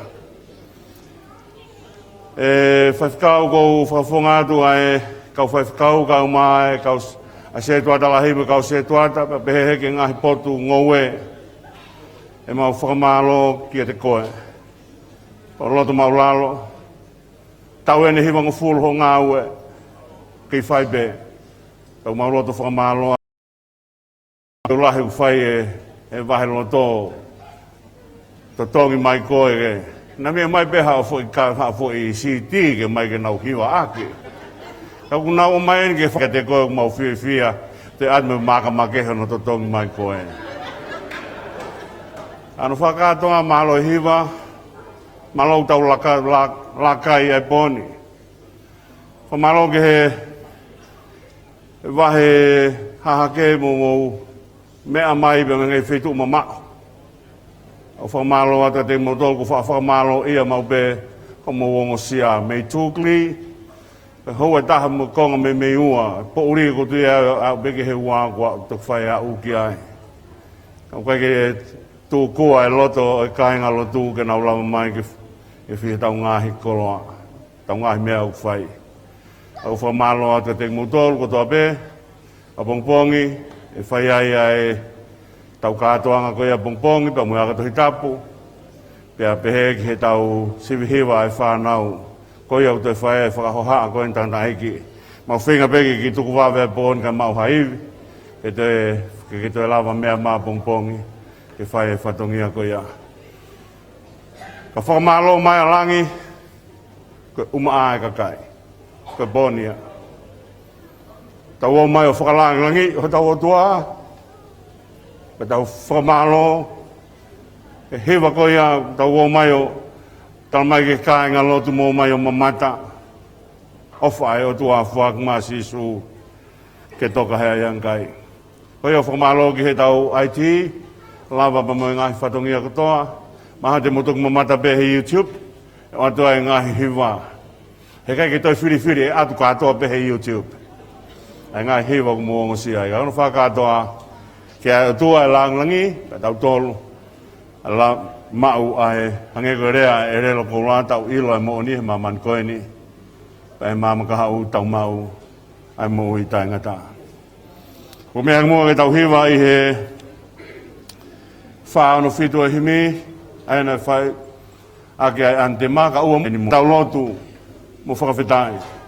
ʻE faifekau, ʻoku ou fakafofonga atu ʻa e kau faifekau, kau mai, kau s-, ʻa e setuata lahi mo e kau setuata, pea pehē ki he ngaahi potu ngoue. ʻE mau fakamālō kiate koe. Pea loto maʻulalo. Taʻu eni ʻe hivangofulu hoʻo ngāue. Kei fai pē. Tau mau loto fakamālō. Tau lahi ʻoku fai e, e vahe loto. Totongi mai koe ke. Naʻa mei mai pē haʻo foʻi ka, haʻo foʻi CD ke mai ke nau hiva ʻaki. Ka ʻoku nau ō mai eni ke fakatekoe ʻoku mau fiefia. Toe ʻai mo e makamake hono totongi mai koe. ʻA hono fakakātoa mālō e hiva, mālō ʻetau laka, la-, laka ʻi he pō ni. Fakamālō ki he vahe hahake mo, mo meʻa mai pea mei he ngaahi feituʻu mamaʻo. ʻOku fakamālō atu kiate kimoutolu, ʻoku fa-, fakamālō ia mau pē, ko hoʻomou ongosia mei Tūkili, pea houa ʻe taha mo e konga mei, mei ua, poʻuli ko tui a, a pē ki he ua, kuo toki fai aʻu ki ai. Ka ʻoku ʻikai ke tuku ʻa e loto ʻo e kāingalotu ke nau lava mai ke, ke fie tau ngaahi koloa, tau ngaahi meʻa ʻoku fai. ʻOku fakamālō atu kiate kimoutolu kotoa pē, ʻapongipongi, ʻe fai ai ʻa e tau kātoanga ko ia ʻapongipongi, pea mo e ako Tohi Tapu, pea pehē ki he tau sivi hiva ʻa e fānau. Ko ia ʻoku toe fai e fakahohaʻa ko eni tangataʻeiki. Mau feinga pē ke, ke tuku vave ʻa e pō ni kae maʻu ha ivi. Ke toe, ke, ke toe lava meʻa mai ʻapongipongi. Ke fai e fatongia ko ia. Ka fakamālō mai ʻa langi, ko e ʻumaʻā e kakai. Ko e pō ni ia. Tau ō mai ʻo fakalāngilangiʻi hotau ʻOtua. Pea tau fakamālō, he hiva ko ia, tau ō mai ʻo, tala mai ki he kāingalotu mou ō mai ʻo mamata. ʻOfa ʻa e ʻOtua, foaki mai ʻa Sīsū, ke toka he ʻaiʻangakai. Ko ia ʻoku fakamālō ki he tau I T, lava pea mo e ngaahi fatongia kotoa, mahalo te mou toki mamata pē he YouTube, ʻe ʻoatu ai e ngaahi hiva. He ʻikai ke toe filifili, ʻe ʻoatu kātoa pē he YouTube. ʻA e ngaahi hiva ʻoku mou ongosia ai. Ka hono fakakātoa, ke ʻai ʻOtua e lāngilangi, pea tautolu, ʻa e la-, maʻu ʻa e, hangē ko e lea ʻa e ʻelelo koula, tau ʻilo ʻa e moʻoni he māmani ko eni. Pea ʻi he maama kahaʻu tau maʻu ʻa e moʻui taʻengata. ʻOku meʻa muʻa ke tau hiva ʻi he fā ono fitu ʻo e himi, ʻa ia naʻe fai ʻaki ʻa e ʻanitema, kae ʻoua eni mo tau lotu mo fakafetaʻi.